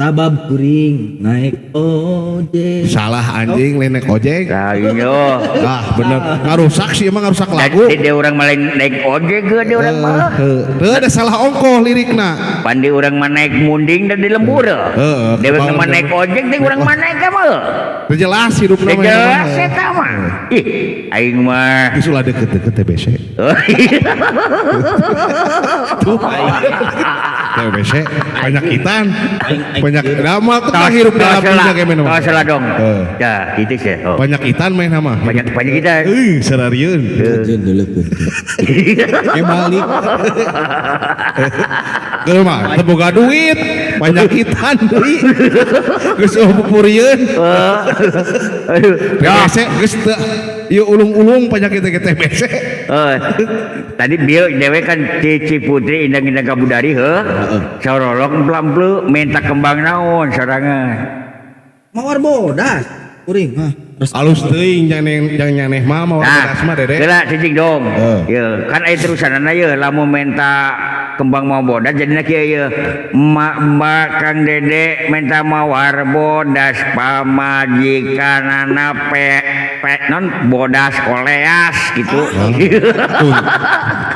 sabab kuring naik ojek. Salah anjing lain naik ojek. Lain yo. Ah bener ngarusak sih emang ngarusak lagu. Di urang mah lain naik ojek ge di urang mah. Heuh, ada salah ongkoh lirikna. Pandi urang mah naik munding dan di lembur. Heeh. Dewek mah naik ojek teh urang mah naik mah. Teu jelas hidupna mah. Teu jelas eta mah. Ih, aing mah. Geus ulah deket-deket TBC. Tuh. TBC penyakitan. Banyak nama tuh mah hirup dalam dunia kayak mana. Tos lah dong. Ya, gitu sih. Penyakitan main nama. Banyak penyakitan. Sararieun. Jeung deuleukeun. Ke balik. Geus mah teu boga duit, penyakitan deui. Geus eueuh pupurieun. Aduh. TBC geus teu ieu ulung-ulung penyakit ge TBC. Tadi bieu dewe kan Cici Putri indang-indang kabudari heuh. Sorolok plampleu minta kembang naon sorangan. Mawar bodas. Kuring mah. Alus teuing jangan nyaneh mah mawar bodas mah Dede. Heula cicing dong. Ye, kan aya terusanana ye lamun menta kembang mawar bodas jadina kieu ye. Emak-emak Kang Dede menta mawar bodas pamajikanana pe non bodas koleas gitu.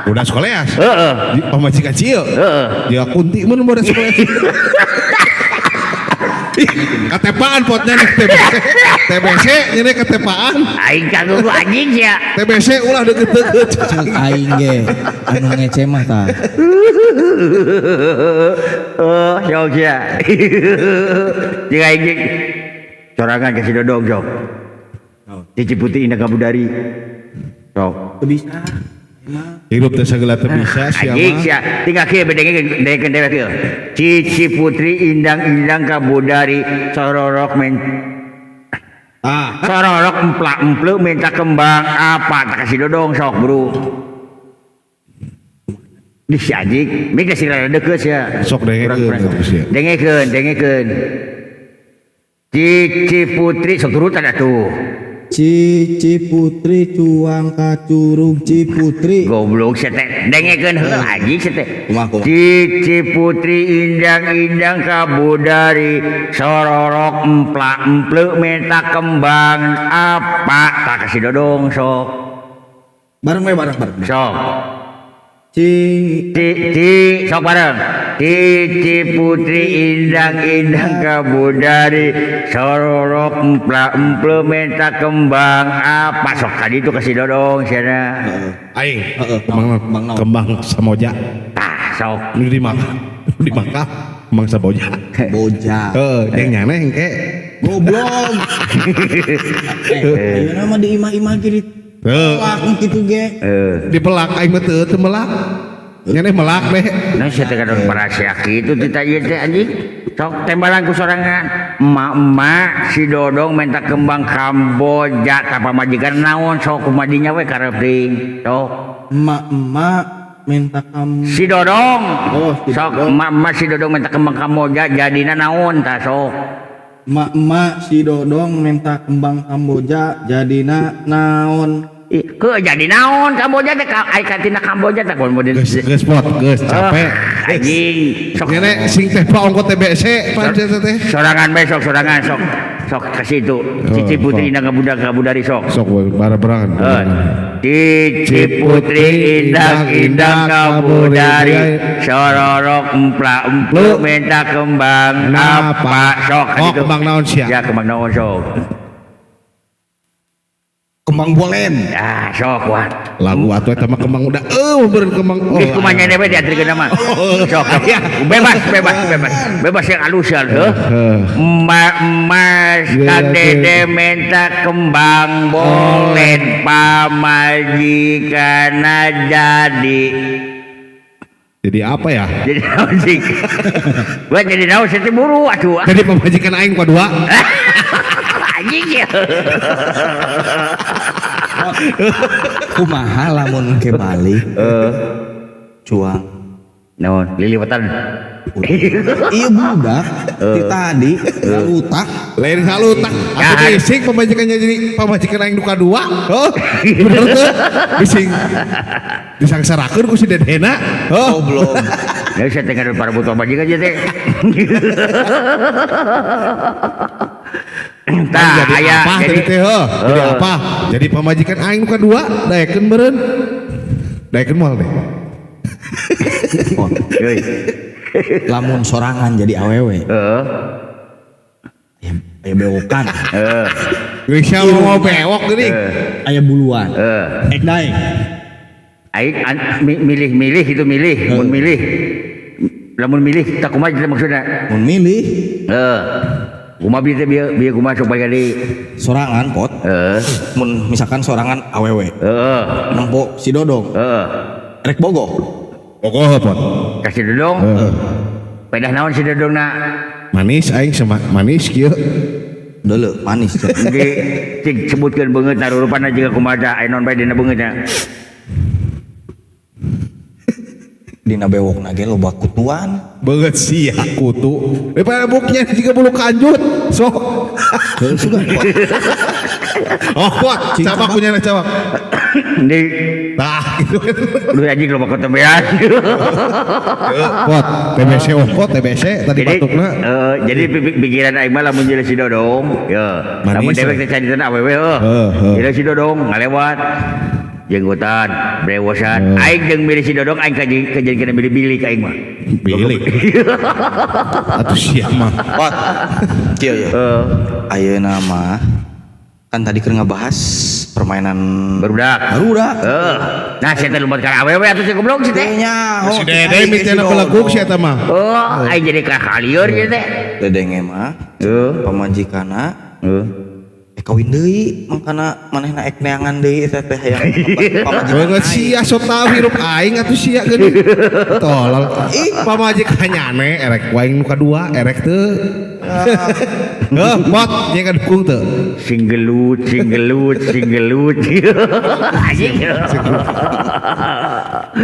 Bodas koleas. Heeh. Pamajikan cieu. Heeh. Ya kunti mun bodas koleas. Katepaan potnya nih TBC. TBC ini ketepaan. Aing kagum anjing sia. TBC ulah deket-deket. Cek aing ge anu ngece mah tah. Oh, sok sia. Jeung aing ge sorangan ka si Dodong sok. Cici Putih Indah Kabudari. Sok. Teu bisa. Hirup teh sagala teu bisa sia mah. Anjing sia, tinggal kieu bedengkeun dengekeun dewek kieu. Cici Putri indang-indang kabudari sororok men sororok emplak-empluk minta kembang apa tak kasih Dodong sok bro. Di si anjing, mika si rada deukeut sia. Sok dengekeun dengekeun, dengekeun. Cici Putri sok turutan atuh. Cici Putri cuang ka curug Ciputri. Goblok sia teh dengekeun heula anjing sia teh. Cici Putri indang-indang kabudari sororok emplak-empluk minta kembang apa tak kasih Dodong sok. Bareng we bareng bareng. Sok. Ci ci sok bareng. Cici Putri indang-indang kabudari sororok emplak-empluk minta kembang apa sok tadi itu kasih Dodong sia. Aing kembang kembang samoja. Tah sok. Nu dimakan. Nu dimakan kembang samoja. Boja. Heeh, jeung nyaneh engke. Goblok. Ayeuna mah di imah-imah ge dipelak kitu ge. Dipelak aing mah teu melak. Nyaneh melak deh. Nah sia teh kadon parasia kitu tita ieu teh anjing. Sok tembalan ku sorangan. Emak-emak si Dodong minta kembang Kamboja ka pamajikan naon sok kumadinya we karep teuing. Sok. Emak-emak minta si Dodong. Oh, si sok emak-emak si Dodong minta kembang Kamboja jadina naon tah sok. Emak-emak si Dodong minta kembang Kamboja jadina naon. Ke jadi naon Kamboja teh ai katina Kamboja teh mun geus geus pot geus capek anjing sok ngene sing teh pa ongko TBC pancen teh sorangan besok sorangan sok sok ka situ Cici Putri Indah Kabudari sok sok bareng-barengan Cici Putri Indah Indah Kabudari sororok emplak empluk minta kembang apa sok oh kembang naon sia ya kembang naon sok kembang bolen. Ah, sok kuat. Lagu atuh eta mah kembang udah beureun kembang. Oh, kumaha nyane we diantrikeun mah. Sok. Bebas, bebas, bebas. Bebas yang alus ya, heuh. Emak-emas Kang Dede minta kembang bolen pamajikanna jadi. Jadi apa ya? Jadi naon sih? Gua jadi naon sih buru atuh. Jadi pamajikan aing kadua. Anjing ya. Kumaha lamun ke balik cuang naon liliwatan. Iya budak ti tadi salutak lain salutak atuh bising pamajikannya jadi pamajikan aing nu kadua. Heuh bener teu bising disangsarakeun ku si Dedena. Heuh goblok. Ya saya teh para butuh pamajikan aja teh. Tah jadi aya apa jadi teh heuh jadi apa jadi pamajikan aing nu kadua daekeun meureun daekeun moal deh. Euy lamun sorangan jadi awewe heeh aya bewokan heeh geus mau bewok geuning aya buluan heeh ek daek aing milih-milih itu milih mun milih lamun milih tak kumaha teh maksudna mun milih heeh kumaha bieu teh bieu kumaha sok balik deui sorangan pot heeh mun misalkan sorangan awewe heeh nempo si Dodong heeh rek bogoh bogoh pot ka si Dodong heeh pedah naon si Dodongna manis aing sama manis kieu deuleu manis di cik sebutkeun beungeut narurupana jiga kumaha aya naon bae dina beungeutna. Dina bewokna ge loba kutuan. Beungeut sia kutu. Daripada buknya jiga bulu kanjut. Sok. Heuh sugan. Oh, kuat. Cabak punya cabak. Di Tah gitu. lu anjing loba ketebean. Kuat. TBC, oh kuat TBC tadi Jadi batukna. Jadi pikiran aing mah lamun jeung si Dodong, ya. Manis, Lamun dewek eh. teh caditan awewe heuh. Heuh, heuh. Jadi si Dodong ngalewat jenggotan, brewosan. Aing jeung milih si Dodong aing kaji kena milih bilik aing mah. Bilik. Atuh sia mah. Pot. Kieu ya. Ayeuna mah kan tadi keur ngebahas permainan Barudak. Barudak. Heeh. Nah, sia teh lumpat ka awewe atuh si goblok si teh. Nya, Si Dede mitina beleguk sia eta mah. Oh, aing jadi kakalieur ieu teh. Dedenge mah Heeh. pamajikanna Heeh. Kawin deui mangkana manehna ek neangan deui eta teh hayang pamajikan. Beungeut sia sok tau hirup aing atuh sia geuning. Tolol. Pamajikan nyane erek waing nu kadua erek teu. Heuh, pot nya kadukung teu. Sing gelut, sing gelut, sing gelut. Anjing.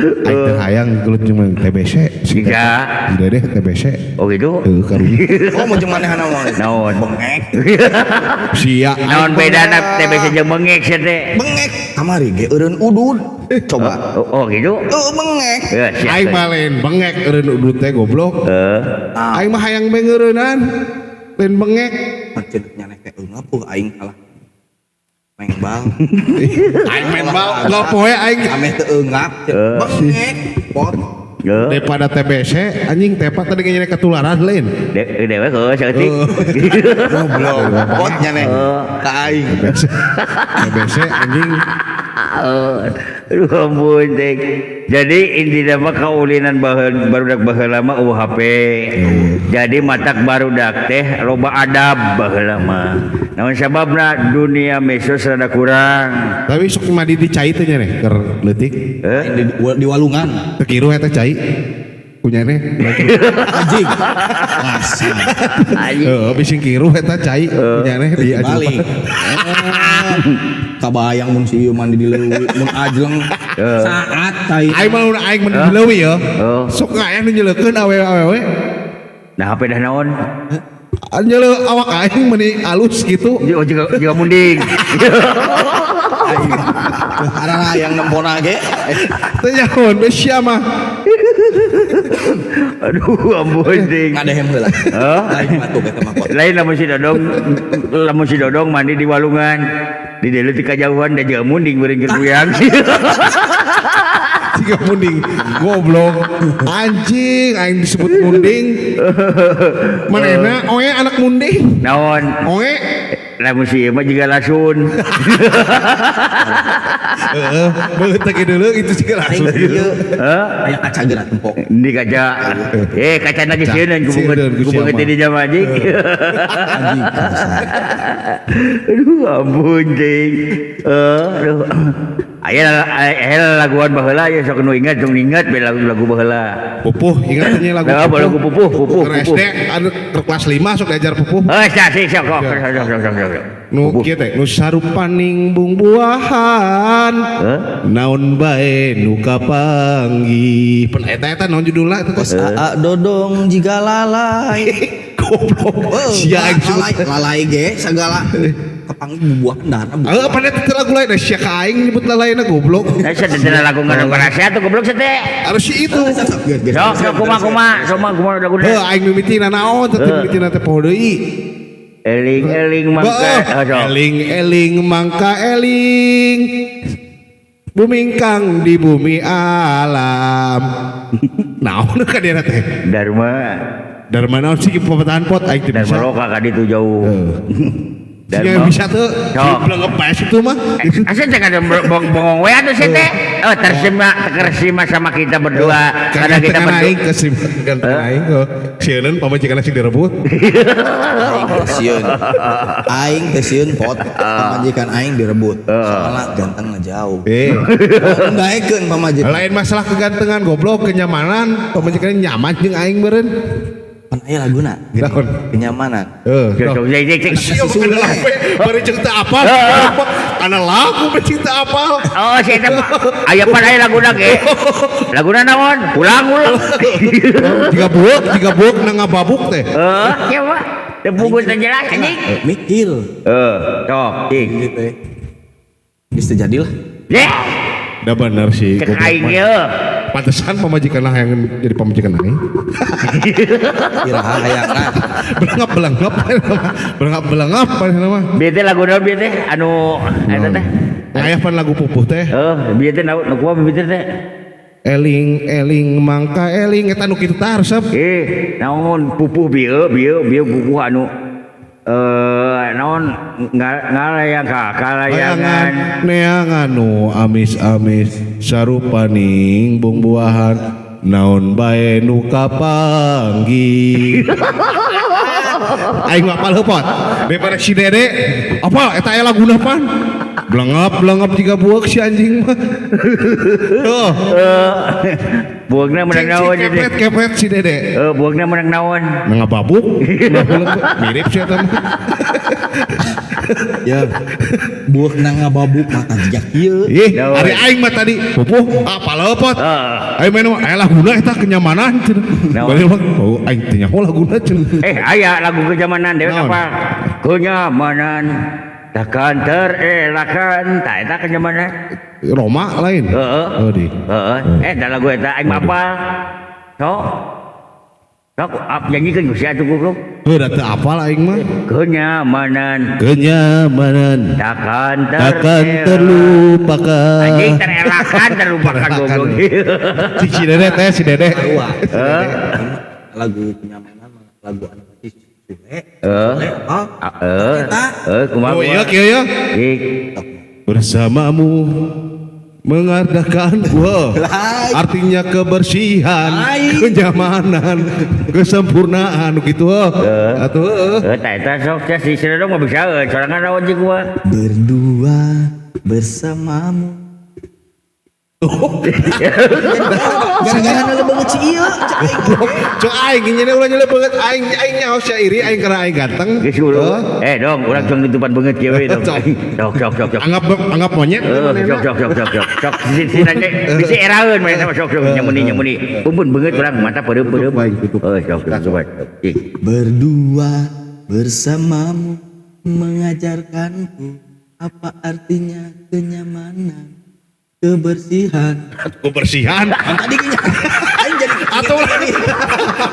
Aing teu hayang gelut jeung TBC. Si Jika. Si Dede TBC. Oh gitu. Heuh karunya. Oh mun jeung manehna mah. Naon? Bengek. Sia Naon bedana TBC jeung bengek sia teh? Bengek kamari ge eureun udud. Coba. Oh, oh gitu. Heuh bengek. Ya, sia. Aing mah lain bengek eureun udud teh goblok. Heeh. Aing mah hayang bae ngeureunnan. Lain bengek. Maceun nyaneh teh eungeup aing kalah. Main bal. Aing main bal, lo poe aing Ameh teu eungap. Bengek. Pot. Heeh. daripada TBC anjing tepat tadi kayaknya ketularan lain. Dewek heuh saeutik. Goblok. Pot nyaneh. Ka aing. TBC, TBC anjing. Aduh ampun teh. Jadi intina mah kaulinan barudak baheula mah eueuh HP. Jadi matak barudak teh loba adab baheula mah. Naon sababna dunia medsos rada kurang. Tapi sok mandi di cai teh nya nih keur leutik. Di walungan. Teu kiru eta cai. Kunyane. Anjing. Masa. Anjing. Heeh, bisi kiru eta cai kunyane di Balik. Kabayang mun si ieu mandi di leuwi mun ajleng saat tai. Aing mah mun aing mandi di leuwi ya. Heeh. Sok aya nu nyeleukeun awewe-awewe. Nah HP dah naon? Nyeleu awak aing meuni alus gitu. Oh, juga munding. Arah yang nempona ge. Teu nyahoan we sia mah. Aduh ampun ting. Ngadehem heula. Heuh. Lain batuk eta mah pot. Lain lamun si Dodong mandi di walungan. Di dieu ti kajauhan da jeung munding beureun keur kuyang. Siga munding goblok. Anjing aing disebut munding. Manehna oe anak munding. Naon? Oe Lamun si ieu mah jiga lasun. heeh, beungeut teh kieu itu siga langsung. Heuh. Aya kaca geura tempok. Di kaca. Kaca ge sieun ku Sieun ku beungeut ku beungeut sia di jam anjing. Anjing. Aduh ampun ting. Aduh. Aya aya laguan baheula ya sok nu ingat nu ingat be lagu-lagu baheula. Pupuh, ingat nya lagu Nah, lagu pupuh, pupuh, Keur pupuh. SD anu keur kelas 5 sok diajar pupuh. Eh, sia sih sok sok sok sok sok sok. Nu kieu teh nu sarupaning bungbuahan. Heuh? Naon bae nu kapanggih. Pen eta eta naon judulna eta teh? Kos aa dodong jiga lalai. Goblok. Sia aing sebut. Lalai, lalai ge sagala kepanggih bubuahan dahana bubuahan. Heeh, pada eta lagu lain sia ka aing nyebut lalaina goblok. Nah, sia teh lagu ngaran sia tuh goblok sia teh. Harus si itu. Sok sok kumaha kumaha, sok kumaha kumaha laguna. Heuh, aing mimitina naon teh mimitina teh poho deui. Eling eling mangka. Heeh, Oh, sok. Eling eling mangka eling. Bumingkang di bumi alam. Naon ka dia teh? Dharma Dharma naon sih pepetahan pot aing teu Dharma bisa. loka ka ditu jauh. Siga bisa tuh. Sok. Belengepes itu mah. Asa teh kada bongong we atuh sia teh. Oh, tersima sama kita berdua karena kita Kagantengan berdua. aing kesim gantengan aing kok. Sieun pamajikan sing direbut. Aing teh sieun. Aing teh sieun pot pamajikan aing direbut. Soalna gantengna jauh. Eh, Daekeun pamajikan. lain masalah kegantengan goblok kenyamanan, pamajikan nyaman jeung aing meureun. Pan aya laguna. Naon? Kenyamanan. Heuh. Cek cek cek cek. Sia bukan lagu bari jeung teu apal. Kana lagu bari teu apal. Oh, si eta mah aya pan aya laguna ge. Laguna naon? Pulang ulang. Jiga bueuk na ngababuk teh. Heuh, kieu mah. Teu puguh teu jelas anjing. Mikir. Eh, sok cing. Gitu teh. Geus teu jadilah. Ye, Da bener sih. cek aing ieu. Pantesan pamajikan lah yang jadi pamajikan aing. Iraha hayangna. Belengap-belengap. Belengap-belengap manehna mah. Bieu teh lagu naon bieu teh anu eta teh? Ngayah pan lagu pupuh teh. Heuh, bieu teh naon nu kumaha bieu teh? Eling eling mangka eling eta nu kitu tah resep. Eh, naon pupuh bieu bieu bieu pupuh anu naon ngalayang ka kalayangan neangan nu amis-amis sarupaning bungbuahan naon bae nu kapanggih. Aing mah apal heuh daripada si Dede apal eta aya laguna pan belengap-belengap jiga bueuk si anjing mah. Tuh. Bueukna menang naon jadi. Kepret kepret si Dede. Bueukna menang naon. Ngababuk, mirip sih eta mah. Ya. Bueukna ngababuk mata jiga kieu. Ih, ari aing mah tadi pupuh apal leupot. Aing mah aya laguna eta kenyamanan cenah. Balik mah oh aing teh nyaho laguna cenah. Eh, aya lagu kenyamanan dewek apa? Kenyamanan takkan terelakkan, tak eta kenyamanan. Roma lain. Heeh. Oh di. Heeh. Eh, da lagu eta aing mah apal. Sok. Sok nyanyikeun ku sia atuh goblok. Heuh da teu apal aing mah. Kenyamanan. Kenyamanan takkan takkan terlupakan. Anjing terelakkan terlupakan goblok. Si Dede teh si Dede. Heeh. Lagu kenyamanan lagu anak kecil Sule. Heeh. Heeh, kumaha? Oh iya kieu ya. Bersamamu mengadakan wow, artinya kebersihan, kenyamanan, kesempurnaan gitu. Atuh. Eta eta sok si Sirado mah bisa sorangan naon jeung gua. Berdua bersamamu. Gara-gara nu banget si ieu. Cok aing nyeuneh ulah nyeuneh banget aing aing nyaho sia iri aing karena aing ganteng. Geus eh dong urang cong nutupan beungeut kieu we dong. Sok sok sok sok. Anggap monyet. Sok sok sok sok sok. Sok si nanya bisi eraeun maneh sama sok sok nyamuni nyamuni. Pumpun beungeut urang mata peureum-peureum. Heuh sok sok sok. Berdua bersamamu mengajarkanku apa artinya kenyamanan. Kebersihan. Kebersihan. Tadi aing jadi atau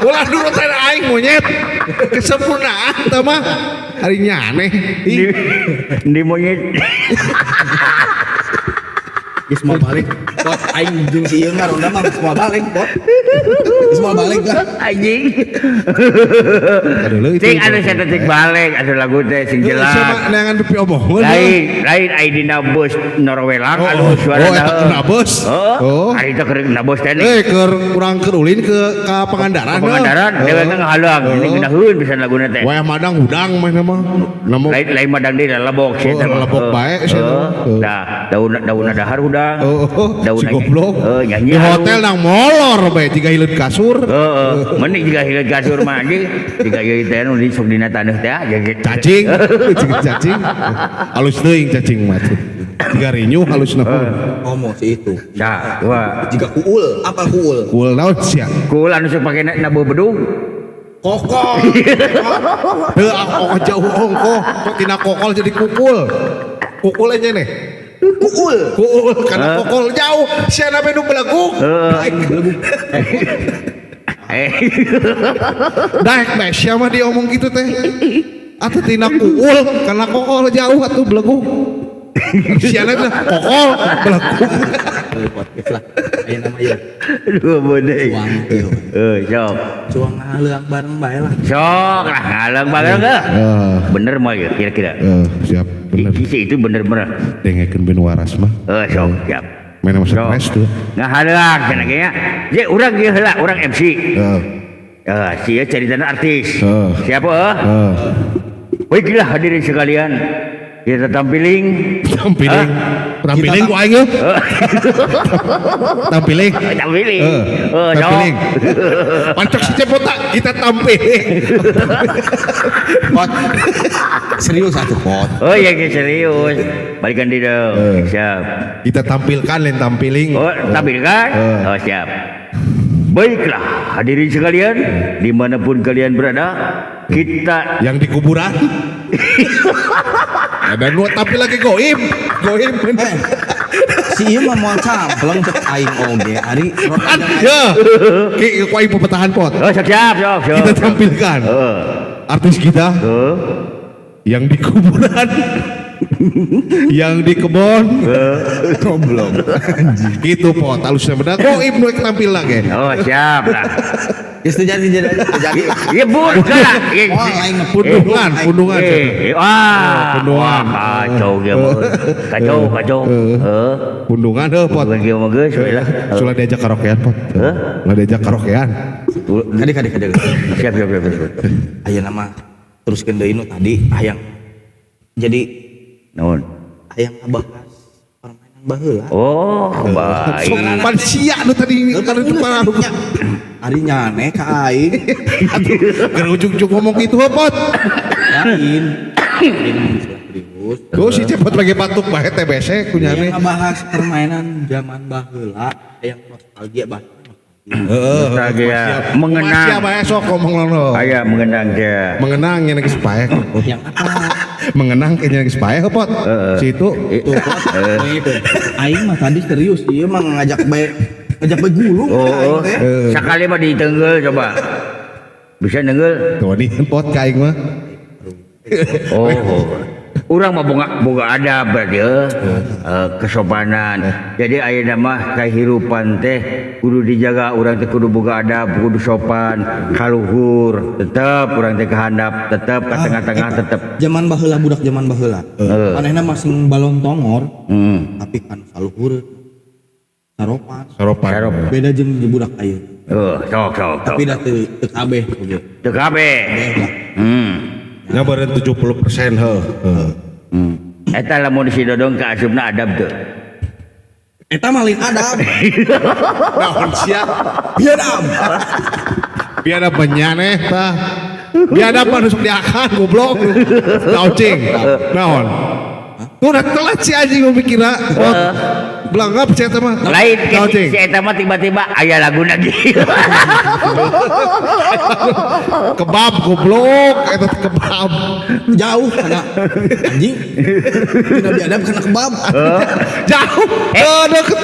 ulah dulu teh aing monyet. Kesempurnaan teh mah hari aneh. Di monyet. Geus mau balik. Pot aing jeung si ieu ngaronda mah geus mau balik, pot. Geus mau balik lah. Anjing. Cing anu saya cing balik anu lagu teh sing jelas. Siapa neangan pipi omongan. Lain, lain ai dina bus Norwelang anu suara. Oh, eta kena bus. Oh. Ari teh keur kena bus teh. Eh, keur urang keur ulin ke ka Pangandaran. Pangandaran dewek ngahalang ini ngeunaheun pisan laguna teh. Wayah madang hudang mah mah. Lain lain madang deui lalebok sia teh. Lalebok bae sia teh. Nah, daun dahar hudang. Daun si goblok. Nyanyi di hotel nang molor bae jiga hileud kasur. Heeh, mending jiga hileud kasur mah anjing. Jiga ieu teh nu sok dina taneuh teh cacing. Cacing. Halus teuing cacing mah. Jiga rinyuh halusna. Ngomong si itu. Nah, wah. Jiga kuul, apa kuul? Kuul naon sia? Kuul anu sok pake nabuh bedug. Kokol. Heuh, jauh ongkoh. Kok tina kokol jadi kukul. Kukul aja nih. Kuul. Kuul karena kokol jauh. Siapa nu beleguk? Beleguk. Daek bae sia mah diomong gitu teh. Atuh tina kuul karena kokol jauh atuh beleguk. Siana teh kokol beleguk. Podcast lah. Aya nama ieu. Aduh beuneuh. Heuh sok. Cuang ngaleung bareng bae lah. Sok lah ngaleung bareng heuh. Bener mah ieu kira-kira. Siap bener. Isi itu bener-bener. Dengekeun ben waras mah. Sok siap. Main sama stres tuh. Ngahaleung cenah ge nya. Ye urang ieu heula urang MC. Heeh. Si ieu caritana artis. Siapa heuh? Baiklah hadirin sekalian. Kita tampiling. Tampiling. Tampiling ku aing. Tampiling. Tampiling. Oh, Tampiling. Pancok si Cepota kita tampiling. Pot. Serius atuh pot. Oh iya serius. Balikan di dong. Siap. Kita tampilkan lain tampiling. Oh, tampilkan. Oh, siap. Baiklah, hadirin sekalian, dimanapun kalian berada, kita Yang di kuburan. Ada nu tampil lagi goib. Goib. Si ieu mah moal campleng cek aing oge ari Ya. Ki ku aing pepetahan pot. Oh, siap, siap, siap, siap. Kita tampilkan artis kita yang di kuburan, yang di kebon, goblok. gitu pot. Halusnya benar. Goib nu tampil lagi. Oh, siap lah. Geus teu jadi jadi jadi. Ya bukan lah. Moal aing mah. Pundungan, pundungan. Wah, Pundungan. wah, kacau dia mah. Kacau, kacau. Heeh. Pundungan heuh pot. Pundungan dia mah geus we lah. Sulah diajak karaokean pot. Sulah diajak karaokean. Kade kade kade. Siap, siap, siap, siap. Ayeuna mah teruskeun deui nu tadi hayang jadi Naon? hayang ngabahas permainan baheula. Oh, baik. Sok pan sia nu tadi kan itu pan Ari nyane ka aing. Keur ujug-ujug ngomong gitu heuh pot. Lain. Ini mah serius. Tuh si Cepot lagi batuk bae TBC ku nyane. Hayang ngabahas permainan zaman baheula hayang nostalgia bah. Heeh. Nostalgia. Mengenang. Sia bae sok ngomong lono. Aya mengenang dia. Mengenang nya geus paeh. Yang apa? Mengenang kayaknya geus paeh pot. Si itu Tuh, pot. Aing mah tadi serius ieu mah ngajak bae gulung Oh, aing oh. teh. Sekali mah ditenggel coba. Bisa nenggel? tuh nih pot ka aing mah. Oh. Urang mah boga adab berarti kesopanan. Jadi ayeuna mah kahirupan teh kudu dijaga, urang teh kudu boga adab, kudu sopan, kaluhur, tetep urang teh kahandap, tetep ka tengah-tengah tetep. Zaman baheula budak zaman baheula. Manehna masing balon tongor, tapi kan saluhur saropan. Saropan. Saropan. Beda jeung budak ayeuna. Sok sok sok. Tapi dah teu kabeh oge. Teu kabeh. Kabeh lah. Nya beureun 70% heuh. Eta lamun si Dodong ka asupna adab teu. Eta mah lain adab. Naon sia? Biadab. Biadab menyaneh tah. Biadab mah nusuk diakan goblok. Naon cing? Naon? Tuh udah telat si anjing mau mikirna. Belangap si eta mah. Lain Naon cing? si eta mah tiba-tiba aya lagu lagi. Kebab goblok eta teh kebab. Jauh kana anjing. Tina biadab kana kebab. Jauh. Deket.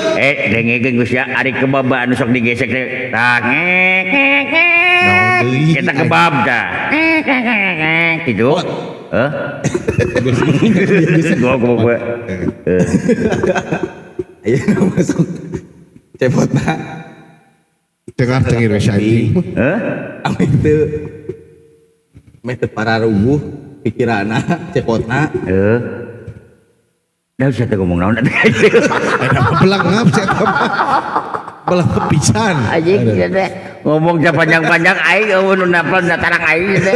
Dengekeun geus ya ari kebab anu sok digesek teh. Tah ngek ngek ngek. Naon deui? Kita kebab tah. Ngek ngek ngek gitu. Hah? Gua. Ayeuna masuk cepotna. Cengar cengir we si anjing. Hah? Ame teu meh teu pararuguh pikiranna cepotna. Heuh. Dah usah teh ngomong naon atuh. Eta mah belangap si eta mah. Belangap pisan. Anjing teh ngomong panjang-panjang aing eueuh nu napal tarang aing teh.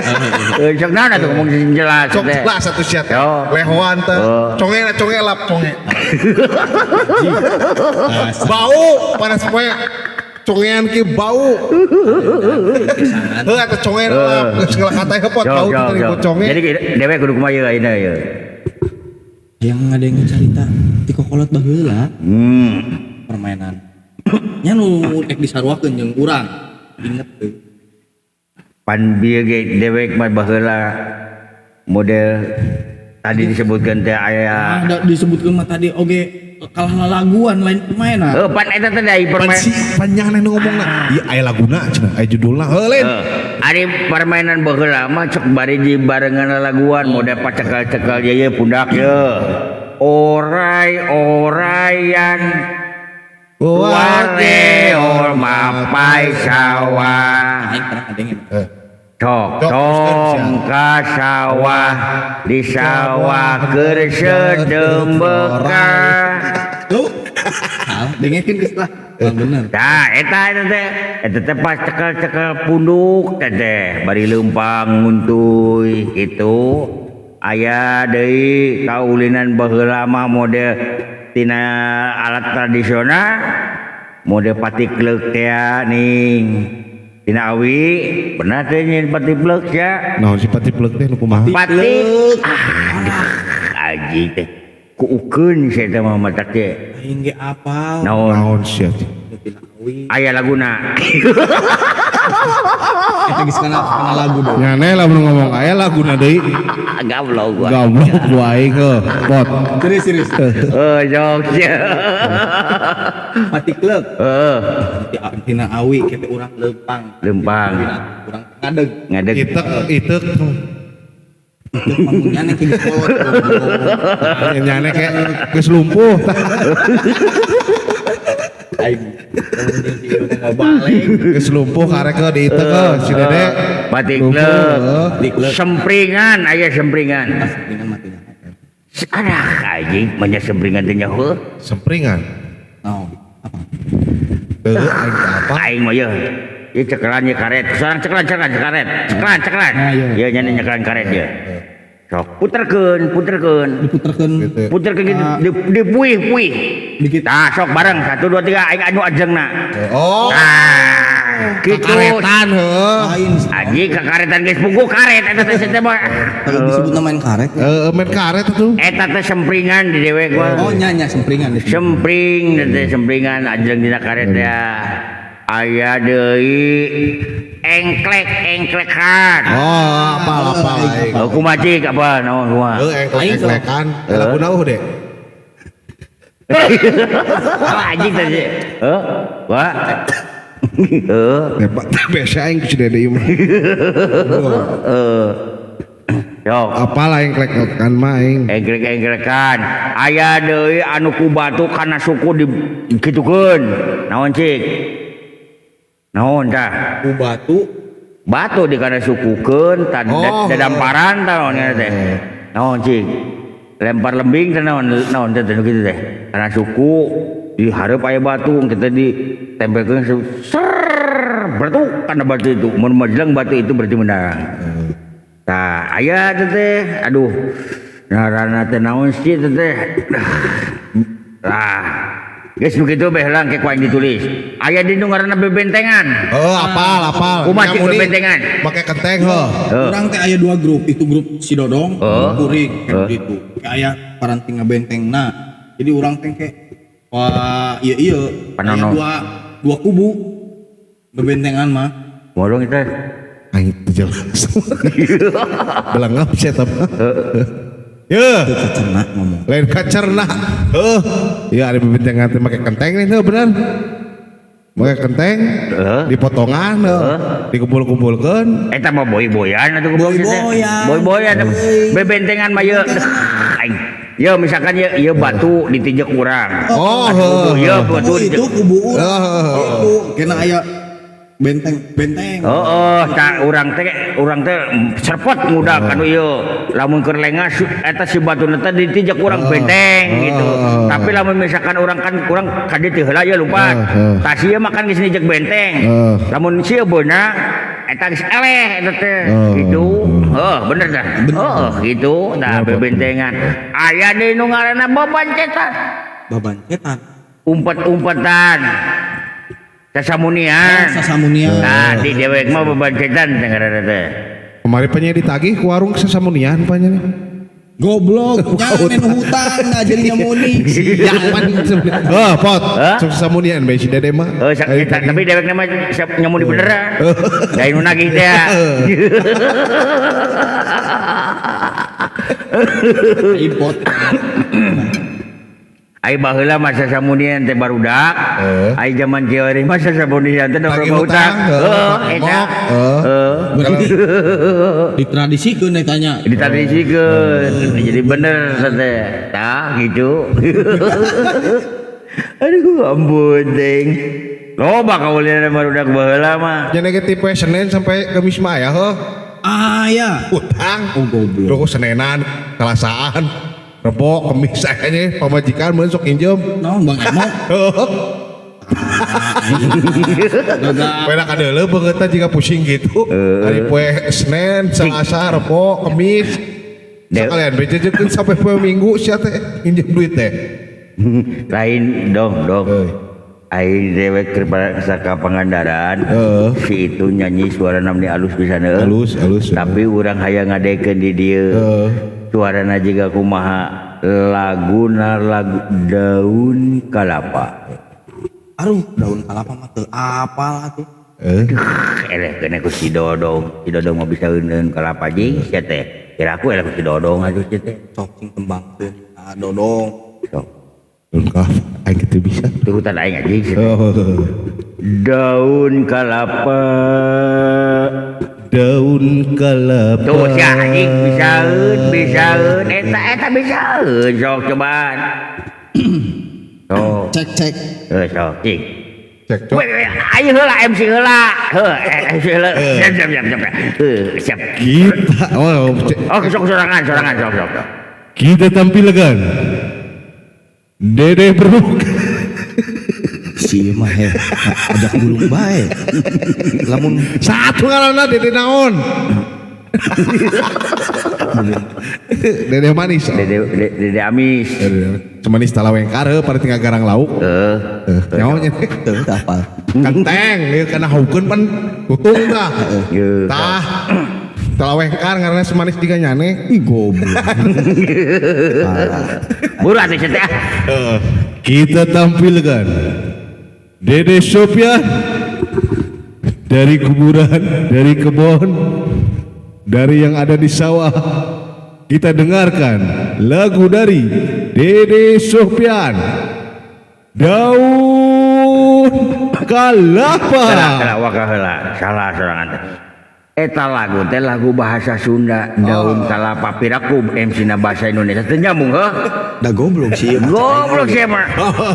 Sok naon atuh ngomong jelas Sok teh. jelas atuh sia teh. Yo. Lehoan teh. Conge conge lap conge. Bau panas poe. Congean ki bau. Heuh eta conge lap geus ngelakata heuh pot Sok, bau sok, teh sok. conge. Jadi dewek kudu kumaha ieu ayeuna ieu. Yang ada yang cerita ti kokolot baheula permainan. Nya nu ek disaruakeun jeung urang. Inget teu. Pan bieu ge dewek mah baheula model tadi disebutkeun teh aya. Ah, disebutkeun mah tadi oge kalah lalaguan lain permainan. Heuh pan eta teh dari Pan permainan. si panjang nu ngomongna. Ieu aya laguna cenah, aya judulna. Heuh lain. Ari permainan baheula mah cek bari di barengan lalaguan model pacekal-cekal ye ye pundak ye. Orai orayan wareor mapai sawah. Aing pernah ngadengin. Cok tong ka sawah di sawah keur sedembekah. Lu salah dengekeun geus lah. Bener. Tah eta eta teh eta teh pas cekel-cekel punduk teh teh bari leumpang nguntuy gitu. Aya deui kaulinan baheula mah model tina alat tradisional model patikleuk teh ning tina awi bener teh nyin patikleuk ya. Naon si patiplek teh nu kumaha? Patik ah anjing teh kuukeun sia teh mah matak teh. Aing ge apal. Naon? Naon sia teh? Tina awi. Aya laguna. Eta geus kana lagu dong. Nyane lah belum ngomong aya laguna deui. Gablok gua. Goblok gua aing heuh. Pot. Serius serius. Oh, jok. Patiklek. Heeh, Tina awi kita urang lempang. Lempang. Urang ngadeg. Ngadeg. Itek itek. Itu pamunyane ke geus kolot. Nyane kayak geus lumpuh. Aing. Kemudian si ieu mah balik. Geus lumpuh karek ke diitek heuh si Dede. Patiklek. Patiklek. Sempringan aya sempringan. Dengan matinya. Alah anjing banyak sempringan teh nyaho. Sempringan. Naon? Apa? Teu aing teh apa? Aing mah yeuh. Ieu cekelan ieu karet. Sorang cekelan cekelan karet. Cekelan cekelan. Nah, iya. Ieu nya nyekelan karet ieu. Sok puterkeun, puterkeun. Diputerkeun. Gitu. Puterkeun gitu dipuih-puih. Dikit. Tah sok bareng 1 2 3 aing anu ajengna. Oh, Tah, kitu. karetan heuh. Lain. Anjing kakaretan geus pungku karet eta teh teh mah. Kalau disebut main karet. Heeh, main karet tuh. Eta teh sempringan di dewek mah. Oh nya nya sempringan. Sempring teh sempringan ajeng dina karet ya. Aya deui engklek engklekan. Oh, apal apal aing. Oh, kumaha cik apa naon kumaha? Heuh, engklek-engklekan. Laguna eueuh deh. Apa anjing tadi? Heuh, wah. Heuh. Hebat biasa aing ku si Dede ieu mah. Heeh. Yok. Apal aing klek-klekan mah aing. Engklek-engklekan. Aya deui anu ku batu kana suku di kitukeun. Naon cik? Naon tah? Ku batu. Batu di kana sukukeun tah Oh. dadamparan tah naon ngaranna teh. Naon cik? Lempar lembing teh naon naon teh nu kitu teh. Kana suku di hareup aya batu kita ditempelkeun ser batu kana batu itu. Mun majeleng batu itu berarti menang. Tah aya teh teh aduh ngaranna teh naon sih teh teh. Lah geus nu kitu beh lang ke ku aing ditulis. Aya di nu ngaranna bebentengan. Oh, apal apal. Kumaha cik Nyamuni bebentengan? Make kenteng heuh. Heuh. Urang teh aya dua grup, itu grup si Dodong, Heeh. kuring kayak Heeh. gitu. Kayak aya paranti ngabentengna. Jadi urang teh kayak wah iya iya aya Panono. dua kubu bebentengan mah. Morong itu. Aing teu jelas. Belengap sia teh. Yeuh, Itu kacerna ngomong. lain kacerna. Heuh. Ya ada bebentengan teh make kenteng nih heuh bener. Make kenteng Heeh. dipotongan heuh. Dikumpul-kumpulkeun. Eta mah boy-boyan atuh goblok teh. Boy-boyan. Boy-boyan bebentengan mah ye. Aing. Ye misalkan ye ye batu ditijek urang. Oh, Kubu heuh. ye batu Kubu itu ditijek. kubu urang. Heeh. Itu kena aya benteng benteng. Heeh, tah urang teh serpot ngudak anu ieu. Lamun keur lengah eta si batuna teh ditijek urang benteng gitu. Tapi lamun misalkan urang kan urang ka dieu teh heula ye lompat. Tah si ieu mah kan geus nijek benteng. Lamun si ieu beunang eta geus eleh eta teh gitu. Heuh, bener dah. Heeh, gitu. Tah bebentengan. Aya deui nu ngaranna babancetan. Babancetan. Umpet-umpetan. Sasamunian. Sasamunian. Nah, di dewek mah bebancetan teh ngaranna teh. Kemarin panya ditagih ku warung sasamunian panya. Goblok, nyamen hutang nah jadi nyamuni. Ya pan. Oh, pot. Hah? Sasamunian bae si Dede mah. Oh, tapi dewek mah nyamuni beneran. Da nu nagih teh. Import. Ai baheula mah sasamunian teh barudak. Ai jaman kieu mah sasamunian teh Tagih hutang. hutang, Heuh, eta. mok, heuh. Heuh. Berarti ditradisikeun eta nya. Ditradisikeun. Jadi bener teh. Tah gitu. Aduh ampun ting. Loba kaulinan barudak baheula mah. Nya ge tipe Senin sampai Kamis mah ya heuh. Ah ya. Hutang. Oh goblok. Duh Senenan, Selasaan, Rebo, Kemis aya pamajikan mun sok injem. Naon Bang Emo? Heuh. Gagal. Pena kadeuleu beungeutna jiga pusing gitu. Hari poe Senin, Selasa, Rebo, Kemis. Sekalian bejejekeun sampai poe Minggu sia teh nginjem duit teh. Lain dong dong. Aing dewek keur ka Pangandaran. Si itu nyanyi suara namni alus pisan heuh. Alus, alus. Tapi urang hayang ngadekeun di dieu. Suarana jiga kumaha laguna lagu Daun Kalapa. Aduh, daun kalapa mah teu apal atuh. Eleh kena ku si Dodong. Si Dodong mah bisa daun kalapa jeung sia teh. Kira aku eleh ku si Dodong atuh sia teh. Sok cing tembangkeun ka Dodong. Sok. Daun kalapa aing kitu bisa. Turutan aing anjing sia teh. Daun kalapa. Daun kalapa. Tuh sia anjing bisaeun, bisaeun eta eta bisaeun sok cobaan. Sok. Cek cek. Heuh sok cing. Cek cok. Ayo heula MC heula. Heuh MC heula. Siap siap siap siap. Heuh siap. Kita oh oh sok sorangan sorangan sok sok. Kita tampilkan Dede Bruk. Si mah heh ajak gulung bae. Lamun satu ngaranna Dede naon? Dede manis. Dede Dede amis. Semanis talawengkar heuh pada tinggal garang lauk. Heeh. Nyaho nya. Teu apal. Kenteng ieu kana haukeun pan tutung tah. Tah. Talawengkar ngaranna semanis jiga nyane. Ih goblok. Buru atuh sia teh. Kita tampilkan Dede Sopyan dari kuburan, dari kebun, dari yang ada di sawah. Kita dengarkan lagu dari Dede Sopyan, Daun Kalapa. Salah sorangan teh. Eta lagu teh lagu bahasa Sunda, Daun Kalapa piraku MC na bahasa Indonesia teu nyambung heuh. Da goblok sih. Goblok sih mah.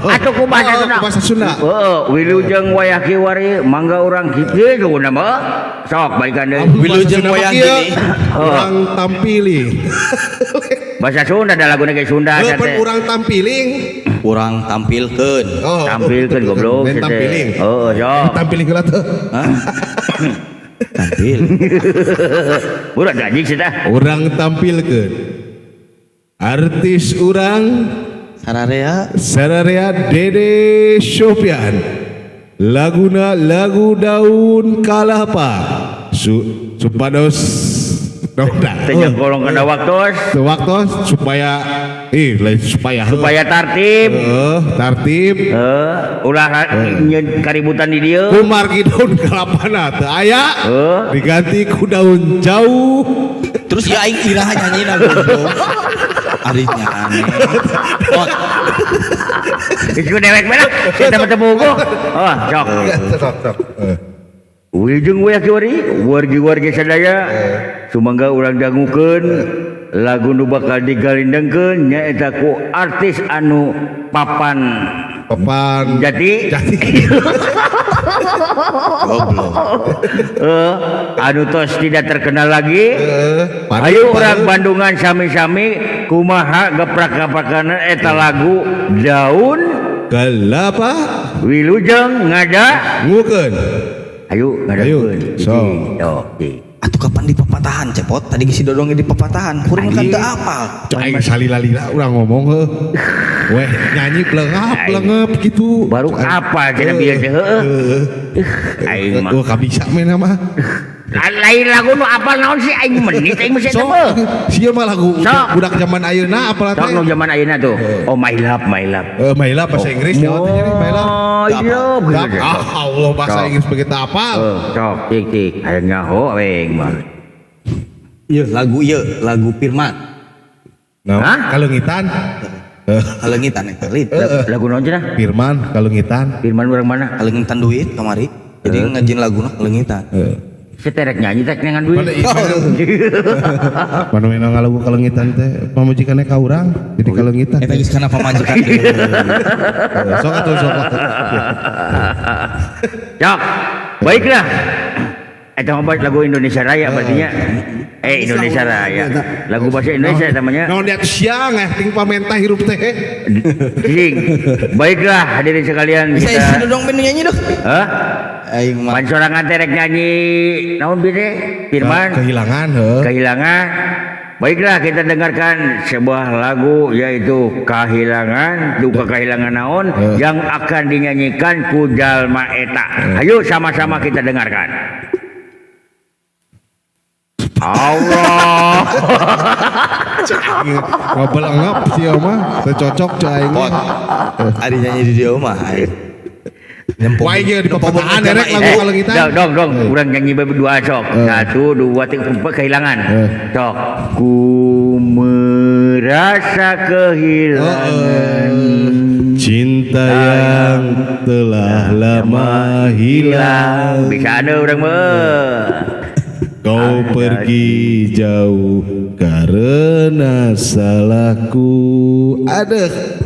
Atuh ku bahasa Sunda. Bahasa Sunda. Heeh, wilujeng wayah kiwari mangga urang kieu laguna mah. Sok balikan deui. Wilujeng wayah gini. Urang tampiling. Bahasa Sunda da laguna ge Sunda teh. Urang tampiling. Urang tampilkeun. Tampilkeun goblok. Tampiling. Heeh, sok. Tampiling heula teh. Hah? Tampil. Urang anjing sih tah. Urang tampilkeun. Artis urang Sararea Dede Sopyan. Laguna lagu Daun Kalapa. Supados teu kolong kana waktos. Waktos supaya supaya supaya tartib. Tartib. Ulah nyeun kaributan di dieu. Kumargi daun kalapana teu aya. Diganti ku daun jauh. Terus ya aing iraha nyanyina goblok. Ari nyane. Ot. Geus ku dewek bae lah. Kita bertemu gua. Oh, sok. Sok sok. Wilujeng wayah kiwari wargi-wargi sadaya sumangga urang dangukeun lagu nu bakal digalindengkeun nyaeta ku artis anu papan jati goblok anu tos tidak terkenal lagi. Ayo urang Bandungan sami-sami kumaha geprak-geprakan eta lagu Daun Kalapa wilujeng ngada ngukeun. Ayo, ayo, so. Atuh kapan di papatahan cepot? Tadi si Dodong di papatahan. Kuring kan teu apal. Cek aing salila-lila urang ngomong heuh. Weh, nyanyi plengap-plengep gitu. Baru apa cenah bieu teh heueuh. Aing mah. Oh, kabisa mah mah. Lain lagu nu apal naon sih aing menit aing mesti teh. Sia mah lagu budak zaman ayeuna apal teh. Sok nu zaman ayeuna tuh. Oh, my love, my love. My love bahasa Inggris ya teh my love. Ah, Allah bahasa Inggris begitu apal. Sok tik tik hayang nyaho aing mah. Ieu lagu Firman. Nah, Kalengitan. Kalengitan eta lid. Lagu naon cenah? Firman Kalengitan. Firman urang mana? Kalengitan duit kamari. Jadi ngajin laguna Kalengitan. Seterek nyanyi teh dengan duit. Mana mana ngalagu kalengitan teh pamajikannya ka urang jadi kalengitan. Eta geus kana pamajikan deui. Sok atuh sok. Sok. Baiklah. Eta mah lagu Indonesia Raya berarti nya. Indonesia Raya. Lagu bahasa Indonesia namanya. Naon di siang ting pamentah hirup teh. Cing. Baiklah hadirin sekalian bisa kita. Bisa dong ben nyanyi dong. Hah? Aing mah. Pan sorangan teh rek nyanyi naon bi teh? Firman. Kehilangan heuh. Kehilangan. Baiklah kita dengarkan sebuah lagu yaitu Kahilangan, duka kehilangan naon yang akan dinyanyikan ku jalma eta. Ayo sama-sama kita dengarkan. Allah. Ngobrol ngap sih mah, teu cocok cai aing. Pot. Ari nyanyi di dieu mah. Wah ieu di papataan erek lagu kalau kita. Dong dong, urang nyanyi berdua sok. 1 2 3 4 kehilangan. Sok. Ku merasa kehilangan cinta yang telah lama hilang. Bisa ada urang mah. Kau pergi jauh karena salahku. Aduh.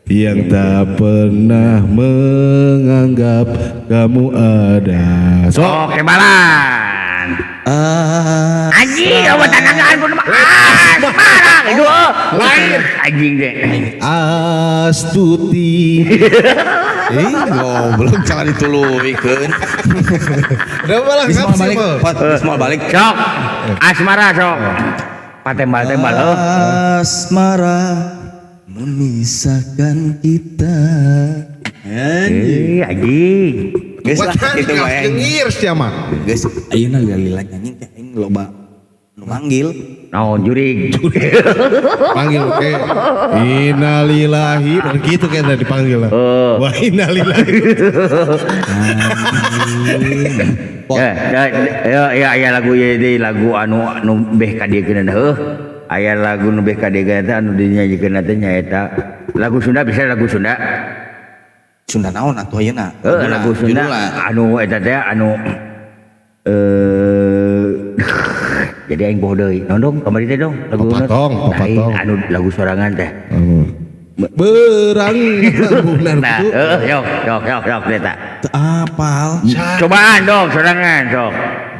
Yang tak pernah menganggap kamu ada. Sok kebalan. Anjing, awak tanangan pun asmara itu. Lain anjing deh. Astuti. Ih, goblok cara dituluykeun. Udah malah ngap sih, balik, balik. Sok. Asmara sok. Patembal-tembal. Asmara memisahkan kita. Anjing, anjing. Geus lah kitu mah. Nyengir sia mah. Geus ayeuna lila-lila nyanyi teh aing loba nu manggil. Naon jurig. Panggil oke. Innalillahi dan gitu kan dipanggil lah. Wah innalillahi. Ya ya ya lagu ieu deui lagu anu anu beh ka dieu keun heuh. Aya lagu nu beh ka dieu teh anu dinyanyikeun teh nyaeta lagu Sunda bisa lagu Sunda. Sunda naon atuh ayeuna? Heuh lagu Sunda anu eta teh anu jadi aing poho deui. Naon dong kamari teh dong lagu Papatong, papatong. Anu lagu sorangan teh. Berang lagunan nah, gitu. Yok yok yok yok eta. Teu apal. Cobaan dong sorangan sok.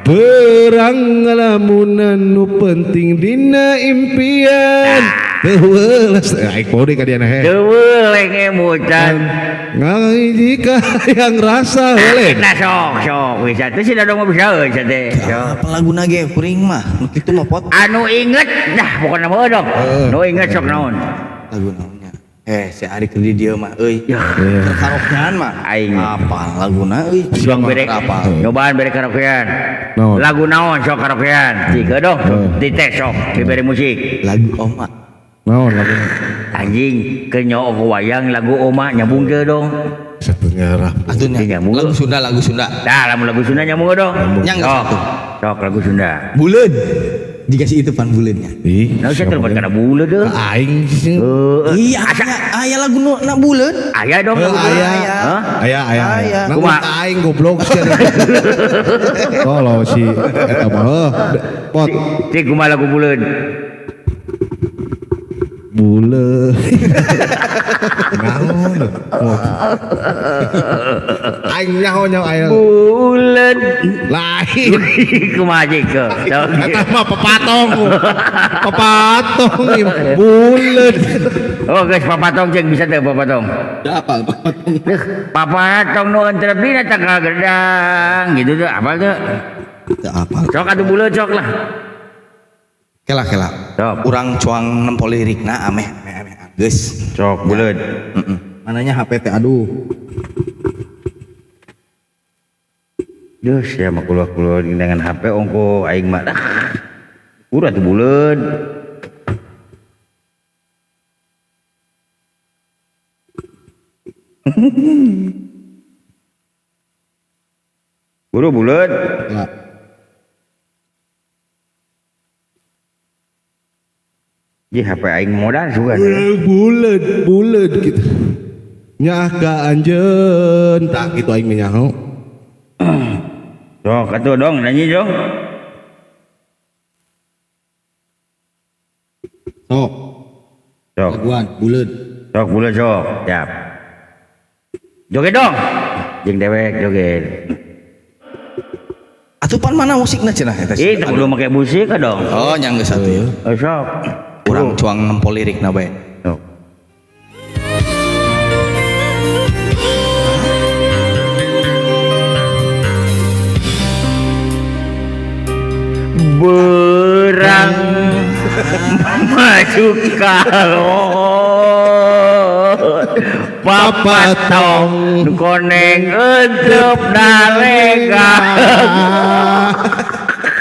Berang ngalamunan nu penting dina impian. Teu weles aing poho deui ka diana he. Teu weleh ngemutan. Ngai jika yang rasa weleh. Nah sok sok bisa teh si Dodong mah bisa euy teh. Apa laguna ge kuring mah nu kitu mah pot. Anu inget dah pokona mah dong. Nu inget sok naon. Lagu naonnya? Si Ari keur di dieu mah euy. Karaokean mah aing. Apa laguna euy? Bang bere. Nyobaan bere karaokean. Lagu naon sok karaokean? Cika dong. Dites sok dibere musik. Lagu Oma. Naon lagu? Anjing keur nyook wayang lagu Oma nyambung teu dong. Satunya rah. Atunya lagu Sunda, lagu Sunda. Dah lamun lagu Sunda nyambung dong. Nyang satu. Sok lagu Sunda. Buleud. Dikasih itu pan buleudnya. Ih, nah saya telepon kana buleud deuh. Aing sih. Iya, aya lagu nu na buleud. Aya dong lagu aya. Aya aya. Nah, kumaha aing goblok sih. Tolong si eta mah pot. Cik kumaha lagu buleud? Buleud. Naon? Aing nyaho nyaho aing. Buleud. Lain. Kumaha cik? Eta mah papatong. Papatong buleud. Oh guys, papatong cek bisa teh papatong. Da apal papatong. Papatong nu entrep dina tangkal gedang gitu tuh apal teu? Teu apal. Sok atuh buleud sok lah. Kela kela. Urang cuang nempo lirikna ameh ameh ameh geus. Sok buleud. Heeh. Mananya HP teh aduh. Duh, sia mah keluar-keluar dengan HP ongko aing mah. Urang tuh buleud. Buru buleud. Ya. Ji HP aing modal sugan. Buleud, buleud gitu. Nyah ka anjeun, tak kitu aing mah nyaho. Sok atuh dong nyanyi dong. Sok. Sok. Laguan buleud. Sok buleud sok. Siap. Joget dong. Jeung dewek joget. Atuh pan mana musikna cenah eta? Ih, teu kudu make musik dong. Oh, nya geus atuh ya. Oh, sok. Urang cuang nempo lirikna bae. Sok. Berang. Maju kalon papatong koneng entrep dalega.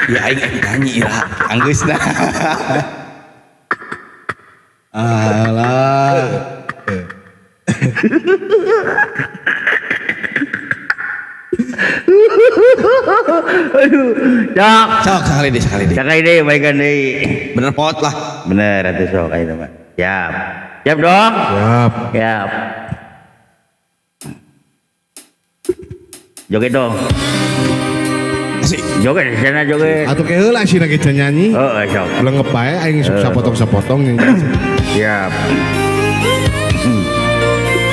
Ya aing nyanyi ira anggeusna. Alah. Aduh, cok. Sok sekali deh, sekali deh. Sekali deh, baikan deui. Bener pot lah. Bener atuh sok ayeuna mah. Siap. Siap dong? Siap. Siap. Joget dong. Asik. Joget di sana joget. Atuh ke heula sih ge nyanyi. Heeh, sok. Lengep bae aing sapotong-sapotong nyanyi. Siap.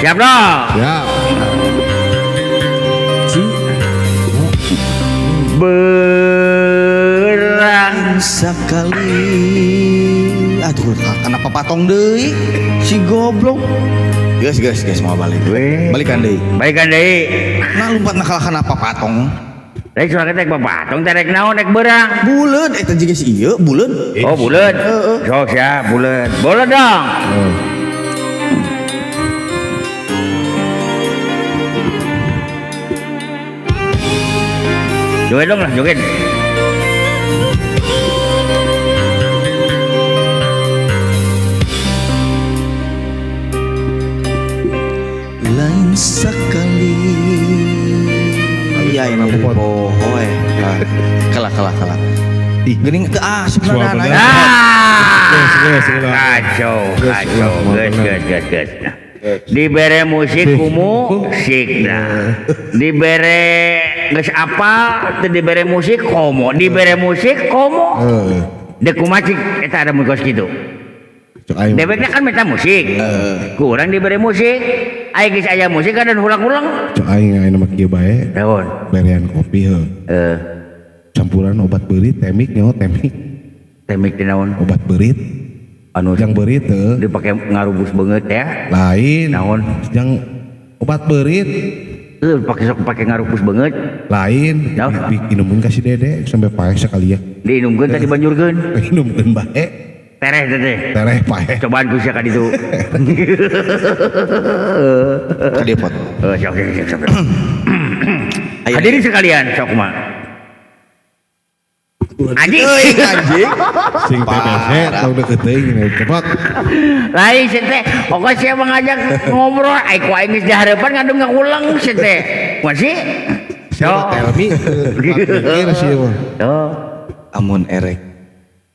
Siap dong. Siap. Berang sekali. Aduh, kenapa patong deui? Si goblok. Guys, guys, guys, mau balik. Balikan deui. Balikan deui. Nah, lompat nakal kenapa patong? Rek suara teh patong teh rek naon rek berang. Buleud eta jiga si ieu, buleud. Oh, buleud. Sok siap, buleud. Buleud dong. Joget dong lah, joget. Lain sekali. Iya ini pohoe. Kalah kalah kalah. Geuning teu asup na. Kacau, kacau. Geus geus geus geus. Dibere musik kumu musik nah. Dibere geus apa teu dibere musik komo, dibere musik komo. Deuk kumaha cik eta ada mun kos kitu. Dewekna kan minta musik. Kurang dibere musik. Aya geus aya musik kan ulang-ulang. Cok aing ayeuna mah kieu bae. Naon? Berean kopi heuh. Campuran obat beurit temik nyaho temik. Temik teh naon? Obat beurit. Anu jang beurit teu dipake ngarubus beungeut ya. Lain. Naon? Jang obat beurit. Heuh pake sok pake ngarubus beungeut. Lain. Diinumkeun ka si Dede sampai paeh sakali ya. Diinumkeun tadi banjurkeun. Diinumkeun bae. Tereh teh. Tereh paeh. Cobaan ku sia ka ditu. Ka dieu pot. Heuh sok sok sok. Hadirin sekalian sok mah. Anjing, anjing. Sing TBC tong deukeut teuing cepot. Lain sih teh, pokoknya saya mengajak ngobrol, ai ku aing geus dihareupan ngandung ngagulang sih teh. Masih? So, tell me. Mikir sih mah. Amun erek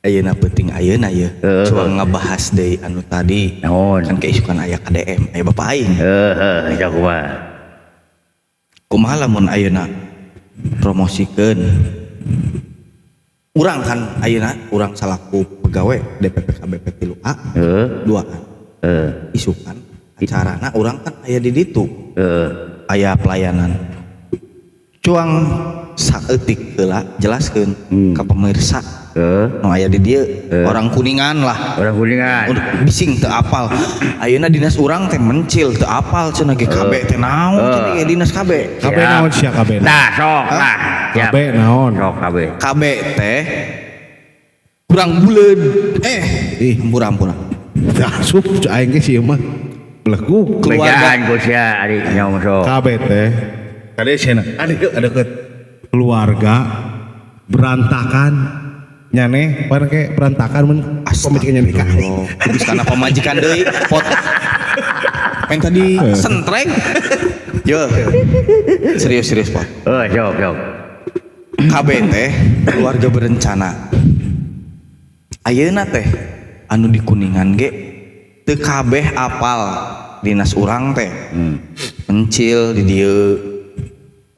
ayeuna penting ayeuna ye. Cuang ngabahas deui anu tadi. Naon? Kan keisukan aya KDM, aya bapak aing. Heeh, sok kumaha. Kumaha lamun ayeuna promosikeun urang kan ayeuna urang salaku pegawai DPP KBP 3A 2A isukan acarana urang kan aya di ditu aya pelayanan cuang saeutik heula jelaskeun ka pemirsa nu aya di dieu orang Kuningan lah, orang Kuningan bising teu apal ayeuna dinas urang teh mencil teu apal cenah ge KB teh naon cenah ge dinas KB KB naon sia KB nah sok lah KB naon sok KB KB teh kurang buleud ampura-ampura asup aing ge sieun mah belegug keluarga ku sia ari nyaho sok KB teh kade cenah ade deukeut keluarga berantakan nyaneh pan ke berantakan mun pamajikan nyaneh ka geus kana pamajikan deui pot main tadi sentreng yo serius pot sok sok KB teh keluarga berencana ayeuna teh anu di Kuningan ge teu kabeh apal dinas urang teh mencil di dieu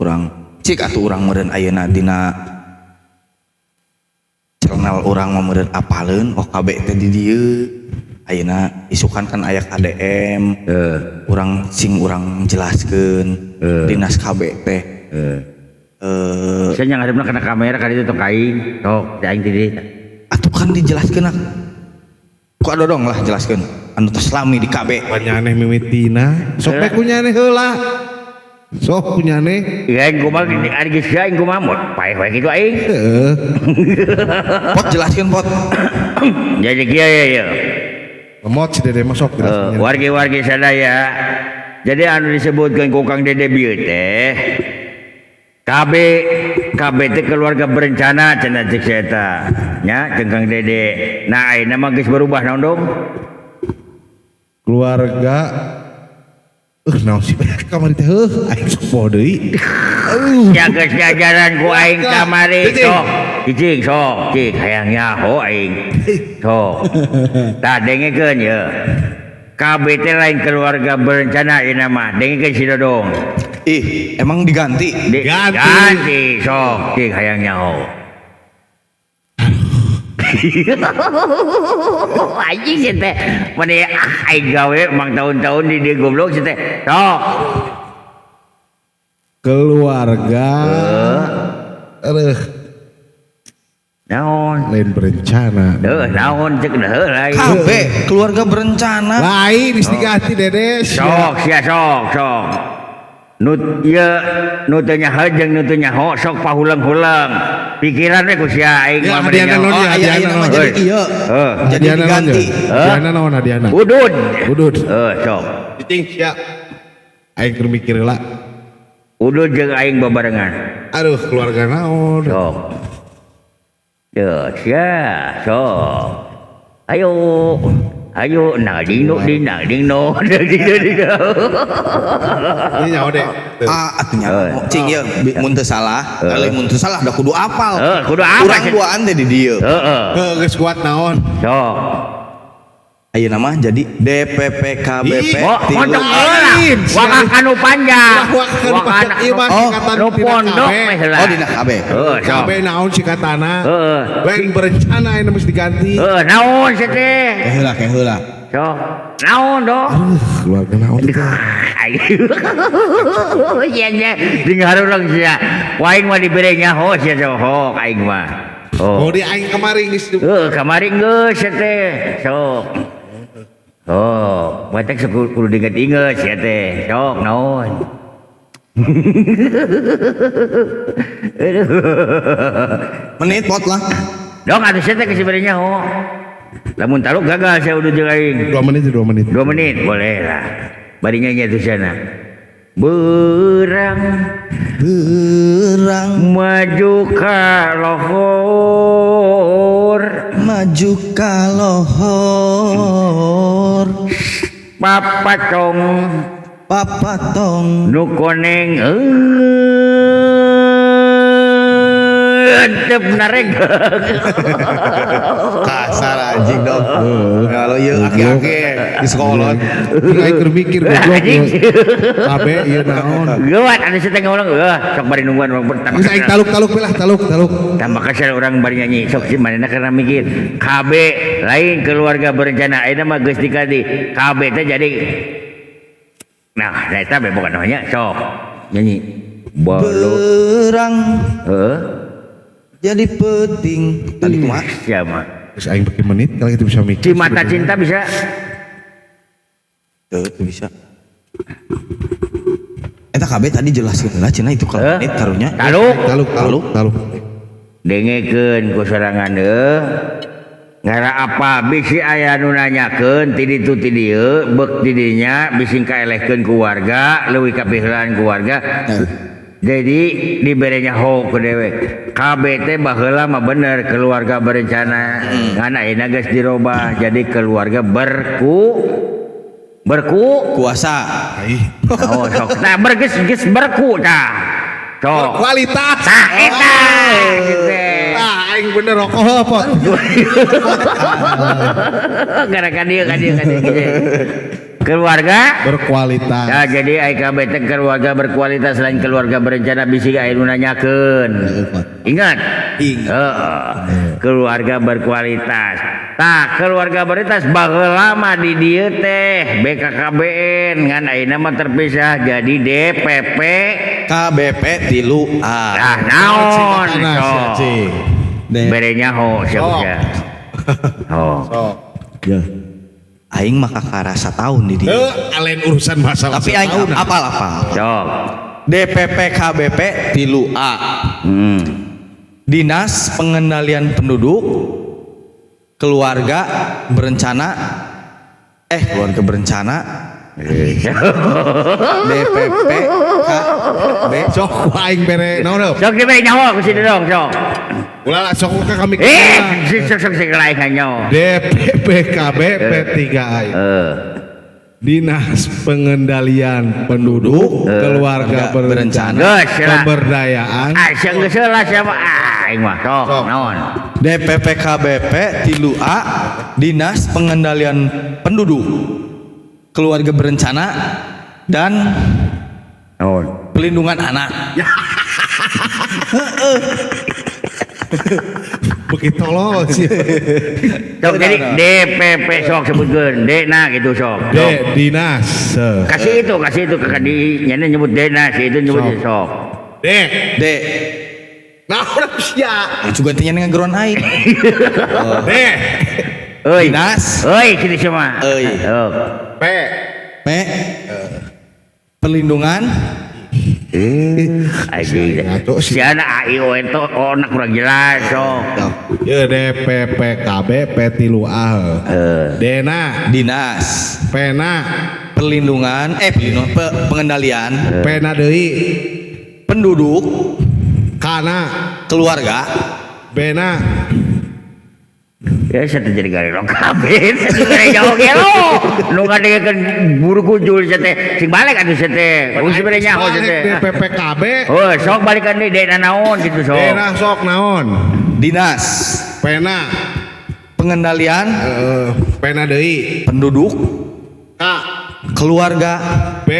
urang cik atuh urang meureun ayeuna dina channel urang mah meureun apaleun oh KB teh di dieu ayeuna isukan kan aya KDM urang sing urang jelaskeun dinas KB teh saya yang ngadepna kana kamera kali itu tong aing sok di aing di dieu atuh kan dijelaskeun ku adodong lah jelaskeun anu tos lami di KB nyaneh mimitina sok bae ku nyaneh heula Sok punyane. Ya aing kumaha ari geus aing kumaha mot paeh wae kitu aing. Heeh. Pot jelaskeun pot. Jadi kieu ya ya. Lemot si Dede mah sok jelaskeun. Wargi-wargi sadaya. Jadi anu disebutkeun ku Kang Dede bieu teh KB KB teh keluarga berencana cenah cek si eta. Nya jeung Kang Dede. Nah ayeuna mah geus berubah naon dong? Keluarga naon sih kamari teh heuh aing sok poho deui. Ya geus jajaran ku aing kamari sok. Cicing sok cik hayang nyaho aing. Sok. Tah dengekeun ye. KB teh lain keluarga berencana ieu mah. Dengekeun si Dodong. Ih, emang diganti? Diganti sok cik hayang nyaho. Anjing sih teh mana aing gawe emang tahun-tahun di dia goblok sih teh sok keluarga naon lain berencana naon cek deuh lain KB keluarga berencana lain geus diganti Dede sok sia sok sok nu ieu nu teu nyaho jeung nu teu nyaho sok pahuleung-huleung pikiran we ku sia aing mah hadiahna naon ya hadiahna naon jadi ieu jadi diganti hadiahna naon hadiahna udud udud sok cicing sia aing keur mikir heula udud jeung aing babarengan aduh keluarga naon sok deuh sia sok ayo ayo nah ding no ding nah ding no ding ding. Ini nyaho deh. Ah atuh nyaho. Cing ieu mun teu salah, lain mun teu salah da kudu apal. Heeh, kudu apal. Urang duaan teh di dieu. Heeh. Heuh geus kuat naon. Sok. Ayeuna mah jadi DPPKBP. Mondok heula. Wakah anu panjang. Wakah anu pondok meh heula. Oh dina KB. Heeh, sok. KB naon sikatana? Heeh. Lain berencana ayeuna mesti diganti. Heeh, naon sih teh? Heula ke heula. Sok. Naon dong? Keluarga naon teh? Iya nya dengar urang sia. Aing mah dibere nyaho sia sok aing mah. Oh di aing kamari geus. Heuh, kamari geus sia teh. Sok. Oh, batek kudu diinget-inget sia teh. Sok naon. Menit pot lah. Dong atuh sia teh geus dibere nyaho. Lamun taluk gagal sia udah jeung aing. 2 menit 2 menit. 2 menit boleh lah. Bari nyanyi atuh sana. Berang berang maju ka lohor maju ka lohor papatong papatong nu koneng tep nareg kasar anjing dong kalau ieu aki-aki di sekolah aing keur mikir goblok KB ieu naon geuat anu teh ngomong heuh sok bari nungguan urang pertama geus aing taluk-taluk we lah taluk-taluk tambah kasar urang bari nyanyi sok si manehna karena mikir KB lain keluarga berencana ayeuna mah geus diganti KB teh jadi nah eta be bukan namanya sok nyanyi berang heeh jadi penting tadi kumaha siapa geus aing beuki menit kalau gitu bisa mikir si mata cinta bisa teu bisa eta KB tadi jelaskeun lah cenah itu kalau menit karunya taluk taluk taluk taluk dengekeun ku sorangan heuh ngara apa bisi aya nu nanyakeun ti ditu ti dieu beuk di dinya bisi kaelehkeun ku warga leuwih kapiheulaan ku warga. Jadi diberenya ho ku dewek. KB teh baheula mah bener keluarga berencana. Ngan ayeuna geus dirobah jadi keluarga berku kuasa. Oh sok. Tah bergeus geus berku tah. Sok. Berkualitas. Tah eta. Tah aing bener rokok heuh pot. Gara-gara dieu ka dieu ka dieu. Keluarga berkualitas. Ya jadi AKB teh keluarga berkualitas lain keluarga berencana bisi aya nu nanyakeun. Ingat. Heeh. Keluarga berkualitas. Tah keluarga berkualitas baheula mah di dieu teh BKKBN ngan ayeuna mah terpisah jadi DPP KBP 3A. Tah naon sok. Bere nyaho sia sia. Oh. Sok. Ya. Aing mah kakara sataun di dieu. Heuh, lain urusan masalah. Tapi aing apal-apal. Sok. DPPKBP 3A. Dinas Pengendalian Penduduk Keluarga Berencana keluarga berencana DPPKB Sok ku aing bere naon heup. Sok dibere nyaho ku si Dodong sok. Ulah lah sok ka kami. Sok sok sing lain nyaho. DPPKB P3A. Dinas Pengendalian Penduduk Keluarga Berencana Pemberdayaan. Ah, geus heula siapa aing mah sok naon. DPPKBP 3A Dinas Pengendalian Penduduk Keluarga Berencana dan naon Pelindungan Anak. Begitu tolol sih. Sok jadi DPP sok sebutkeun D na gitu sok. D dinas. Kasih itu ke di nya nyebut D na si itu nyebut sok. D D. Nah, urang sia. Juga teh nya ngageroan aing. D. Euy. Dinas. Euy kitu sia mah. Euy. P. P. Perlindungan. Anjing. Si anak A I O N to onak kurang jelas sok. Ye DPPKB P3A. Dena Dinas. Pena Perlindungan pengendalian. Pena deui Penduduk Kana Keluarga Bena. Ya saya jadi gare kabeh gare jauh gelo. Nu ngadengekeun buru kujul sia teh sing balik atuh sia teh. Geus bere nyaho sia teh. DPPKB. Oh, sok balikan deui dena naon gitu sok. Dena sok naon? Dinas Pena Pengendalian Pena deui Penduduk K Keluarga B B.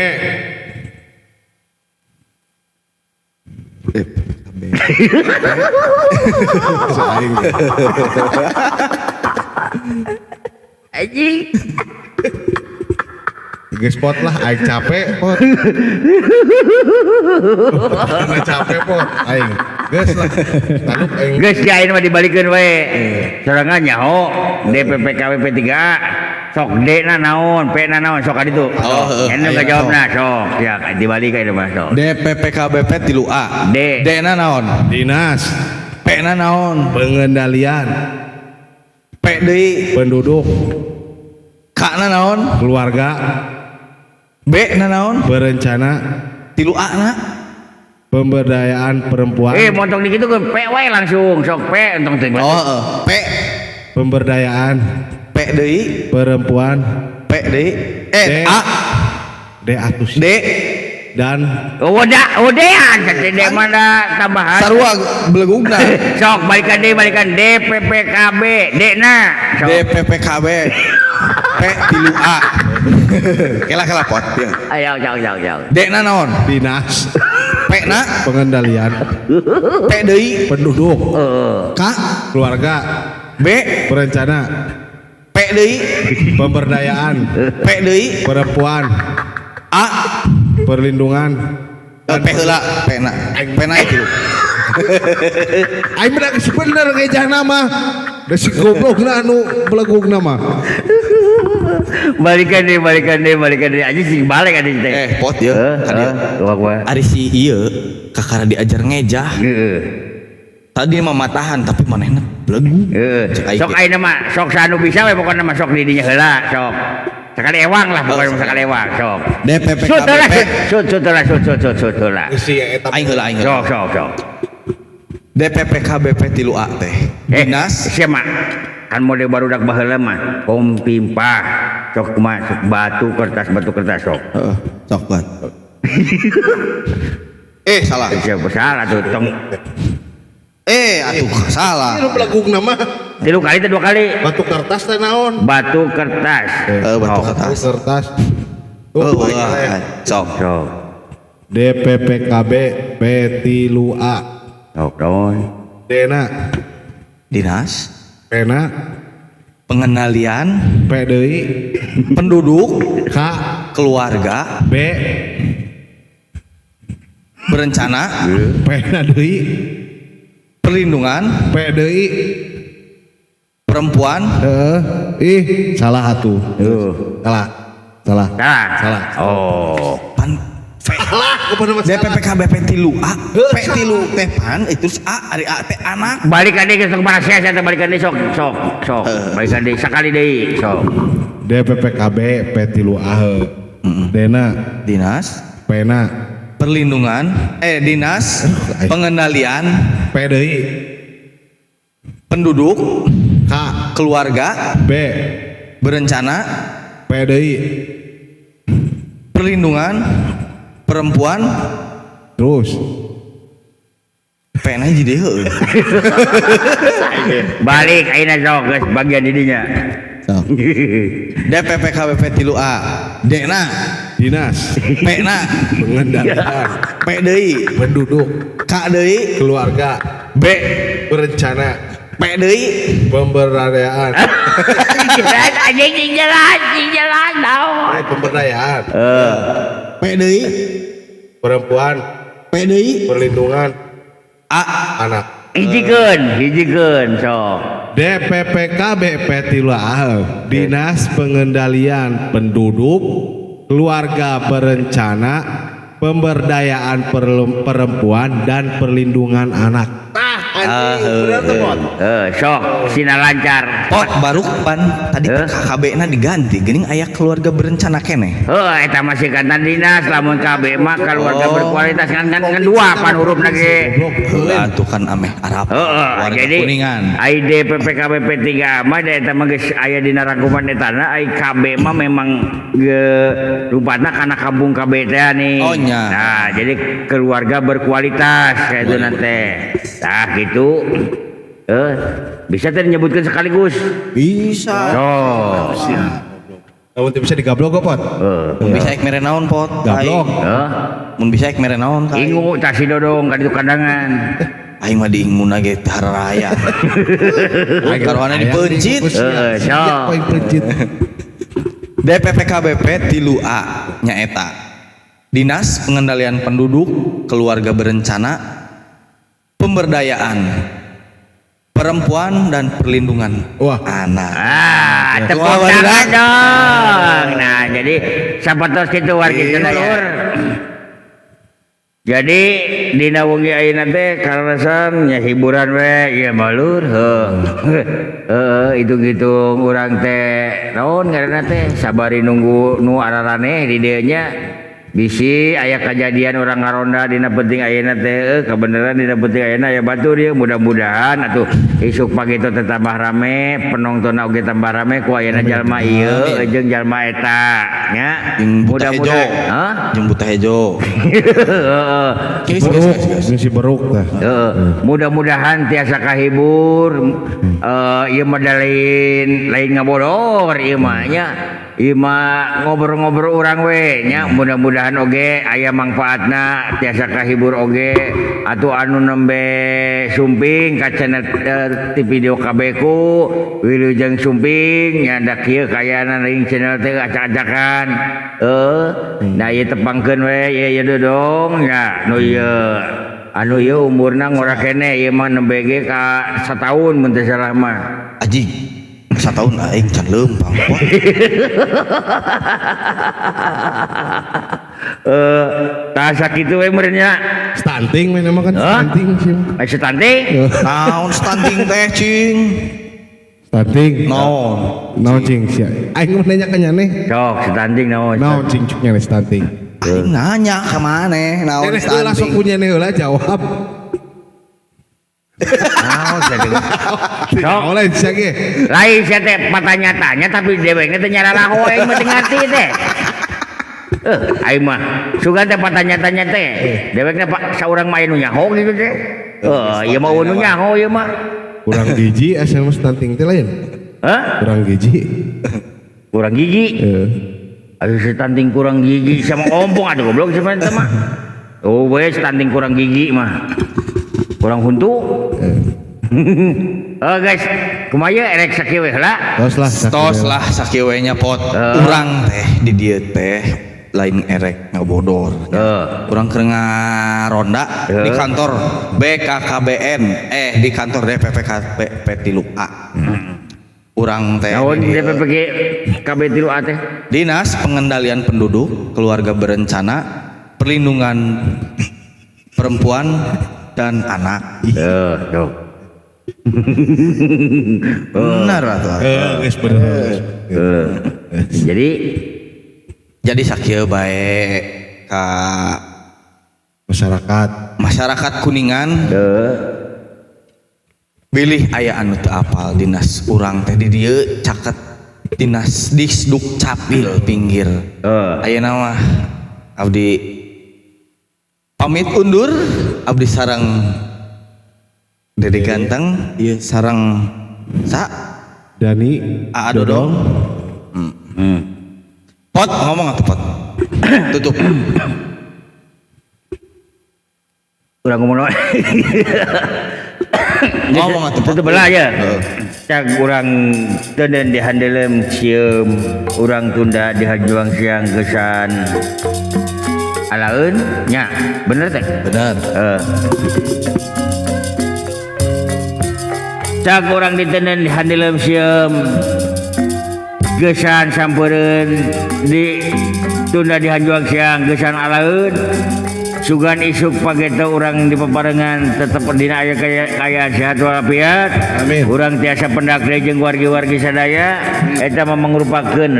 Anjing. Geus pot lah aing capek pot. Karena capek pot aing. Geus lah. Taduk aing. Geus ya aing mah dibalikeun we. Sorangan nyaho DPPKB P3A sok D na naon, P na naon sok ka ditu. Oh, heeh. Anu ngajawabna sok. Ya dibalik ka mah sok. DPPKBP 3A. D. D na naon? Dinas P na naon? Pengendalian P deui Penduduk K na naon? Keluarga B na naon? Berencana 3A na Pemberdayaan Perempuan. Montong di kitu P wae langsung sok P entong teh. Oh, heeh. P Pemberdayaan P deui Perempuan P deui D. A D atus D dan Udah, D mana tambahan sarua belegugna. Sok balikan D balikan DPPKB D na sok. DPPKB P 3A. Kela pot ya. Ayo jauh jauh. D na naon? Dinas P na Pengendalian P deui Penduduk K Keluarga B Berencana P deui Pemberdayaan P deui Perempuan A Perlindungan P heula P na P na itu. Aing bener bener ngejah nama. Da si goblokna anu belegugna mah. Balikan deh aja sih balik aja teh. Pot ya. Ari si ieu kakara diajar ngejah. Heeh. Tadi mah matahan tapi manehna belegug. Heeh. Sok ayeuna mah sok sanu bisa we pokona mah sok di dinya heula sok. Sekali ewang lah pokoknya sekali ewang sok. DPPKBP. Sut heula. Si eta Aing heula aing heula. Sok. DPPKBP 3A teh. Dinas sia mah kan mode barudak baheula mah kompimpah sok kumaha sok batu kertas sok. Heeh, sok banget. Salah. Siapa salah tuh tong. Atuh salah. Ieu belegugna mah. 3 kali teh 2 kali. Batu kertas teh naon? Batu kertas. Batu kertas. Batu kertas. Oh, sok. Sok. DPPKB P3A. Sok naon? Dena Dinas Pena Pengendalian P deui Penduduk K Keluarga B Berencana Pena deui Perlindungan P deui Perempuan ih salah atuh. Salah. Salah. Oh. Pan P. Salah kepada masalah. DPPKBP 3A P tilu teh pan itu A ari A teh anak. Balikan deui sok barasias eta balikan deui sok sok sok. Balikan deui sakali deui sok. DPPKB P3A. Dena Dinas Pena Perlindungan Dinas Pengendalian P deui Penduduk K Keluarga B Berencana P deui Perlindungan Perempuan terus P na hiji deui heueuh. Balik ayeuna sok geus bagian didinya. Sok. DPPKBP 3A D na Dinas P na Pengendalian P deui Penduduk K deui Keluarga B Berencana P deui Pemberdayaan Jelas anjing jelas jelas naon. Pemberdayaan P deui Perempuan P deui Perlindungan A Anak. Hijikeun, hijikeun sok. DPPKB P3A Dinas Pengendalian Penduduk Keluarga Berencana Pemberdayaan Perempuan dan Perlindungan Anak. Tah anjing bener tuh Pot. Sok sina lancar. Pot baruk pan tadi KKB na diganti geuning aya keluarga berencana keneh. Heuh eta masih kantan dinas lamun KB mah keluarga berkualitas kan kan dua pan hurufna ge. Heuh atuh kan ameh Arab. Heeh, warga jadi Kuningan. ai DPPKB P3 mah da eta mah geus aya dina rangkuman etana ai KB mah memang ge rupatna kana kampung KB teh nih. Oh, nya. Nah, jadi keluarga berkualitas kayak itu nanti. Nah, gitu. Bisa teh nyebutkeun sekaligus. Bisa. Oh. Lamun teu bisa digablok kok, Pot. Mun bisa ek mere naon Pot? Gablok. Heeh. Mun bisa ek mere naon ka aing? Ingu tah si Dodong ka ditu kandangan. Aing mah diinguna ge teh hararaya. Karuana dipeuncit. Heeh, sok. Poin pencit. DPPKBP 3A nyaeta Dinas Pengendalian Penduduk, Keluarga Berencana, Pemberdayaan Perempuan dan Perlindungan Wah. Anak. Ah, tepuk Wah, tangan dong. Nah, jadi sapatos kitu wargi sedaya. Jadi dina wengi ayeuna teh kaleresan nya hiburan we ieu mah lur heuh. Heeh, hitung-hitung urang teh naon ngaranna teh sabari nunggu nu araraneh di dieu nya. Bisi aya kajadian orang ngaronda dina penting ayeuna teh kebenaran dina penting ayeuna aya batur ieu mudah-mudahan atuh isuk pagi teh tambah rame penonton oge tambah rame ku ayeuna jalma ieu jeung jalma eta nya Jeung buta hejo. mudah-mudahan hah Jeung buta hejo. Heeh. Geus geus Beruk, geus. jeung si beruk tah. Heeh. Mudah-mudahan tiasa kahibur ieu mah lain ngabodor ieu mah nya ieu mah ngobrol-ngobrol urang we nya mudah-mudahan oge aya mangfaatna tiasa kahibur oge atuh anu nembe sumping ka channel ti video KB ku wilujeng sumping nya da kieu kayana ring channel teh acak-acakan nah ieu tepangkeun we ieu ieu dodong nya nu ieu anu ieu umurna ngora keneh ieu mah nembe ge ka sataun mun teu salah mah. Aji sataun aing can leumpang Pot. Tah sakitu we meureun nya. Stunting main emang kan Hah? stunting sih. Stunting? Naon stunting teh cing? Stunting. Naon? Naon cing sia. Aing mah nanya ka nyaneh. Sok stunting naon? Naon cing cuk nyaneh stunting. Aing nanya ka maneh naon Nyaneh heula sok stunting. ku nyaneh heula jawab. Naon sia teh? Sok. Oleh sia ge. Lain sia teh patanya-tanya tapi dewekna teh nyararaho aing mah teu ngarti teh. Aing mah sugan teh patanya-tanya teh. Dewekna pak saurang mah anu nyaho gitu teh. Ieu mah nu nyaho ieu mah. Kurang gizi asal mah stunting teh lain. Hah? Kurang gizi. Kurang gigi. Heeh. Aduh stunting kurang gigi sama ompong aduh goblok sama eta mah. Oh we stunting kurang gigi mah. Kurang huntu. Oh guys, kumaha erek sakieu we heula? Tos lah. Tos lah sakieu we nya Pot. Urang teh di dieu teh lain erek ngabodor. Urang keur ngaronda di kantor BKKBN di kantor DPPKB P3A. Urang teh Naon di dieu. DPPG KB 3A teh? Dinas Pengendalian Penduduk, Keluarga Berencana, Perlindungan Perempuan dan Anak. Tuh. Benar atuh. Geus bener. Jadi sakieu bae ka masyarakat. Masyarakat Kuningan. Bilih aya anu teu apal dinas urang teh di dieu caket dinas Disdukcapil pinggir. Ayeuna mah abdi pamit undur, abdi sareng Dede ganteng, ieu sareng sa Dani Aa Dodong. Pot ngomong atuh pot. Tutup. Urang ngomong naon? Ngomong atuh pot. Tutup belah ya. Cag urang teuneun di handeuleum cieum, urang tunda di hajuang siang gesan. Alaeun nya, bener teh? Bener. Cag urang diteundeun di handeuleum sieum gesan sampeureun di tunda di hanjuang siang gesan alaeun sugan isuk pageto urang di peparengan tetep dina aya kaya sehat walafiat. Amin. Urang tiasa pendak deui jeung wargi-wargi sadaya eta mah mangrupakeun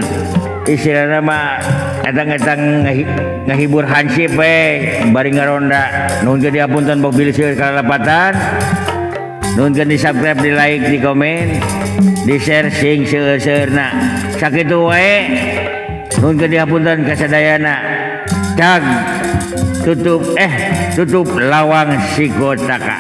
istilahna mah etang-etang ngahibur hansip we bari ngaronda. Nuhun ge dihapunten bok bilih seueur kalalapatan. Nuhun di subscribe, di like, di komen, di share sing seueur-seueurna. Sakitu wae. Nuhun ge dihapunten ka sadayana. Cag tutup lawang sikotaka.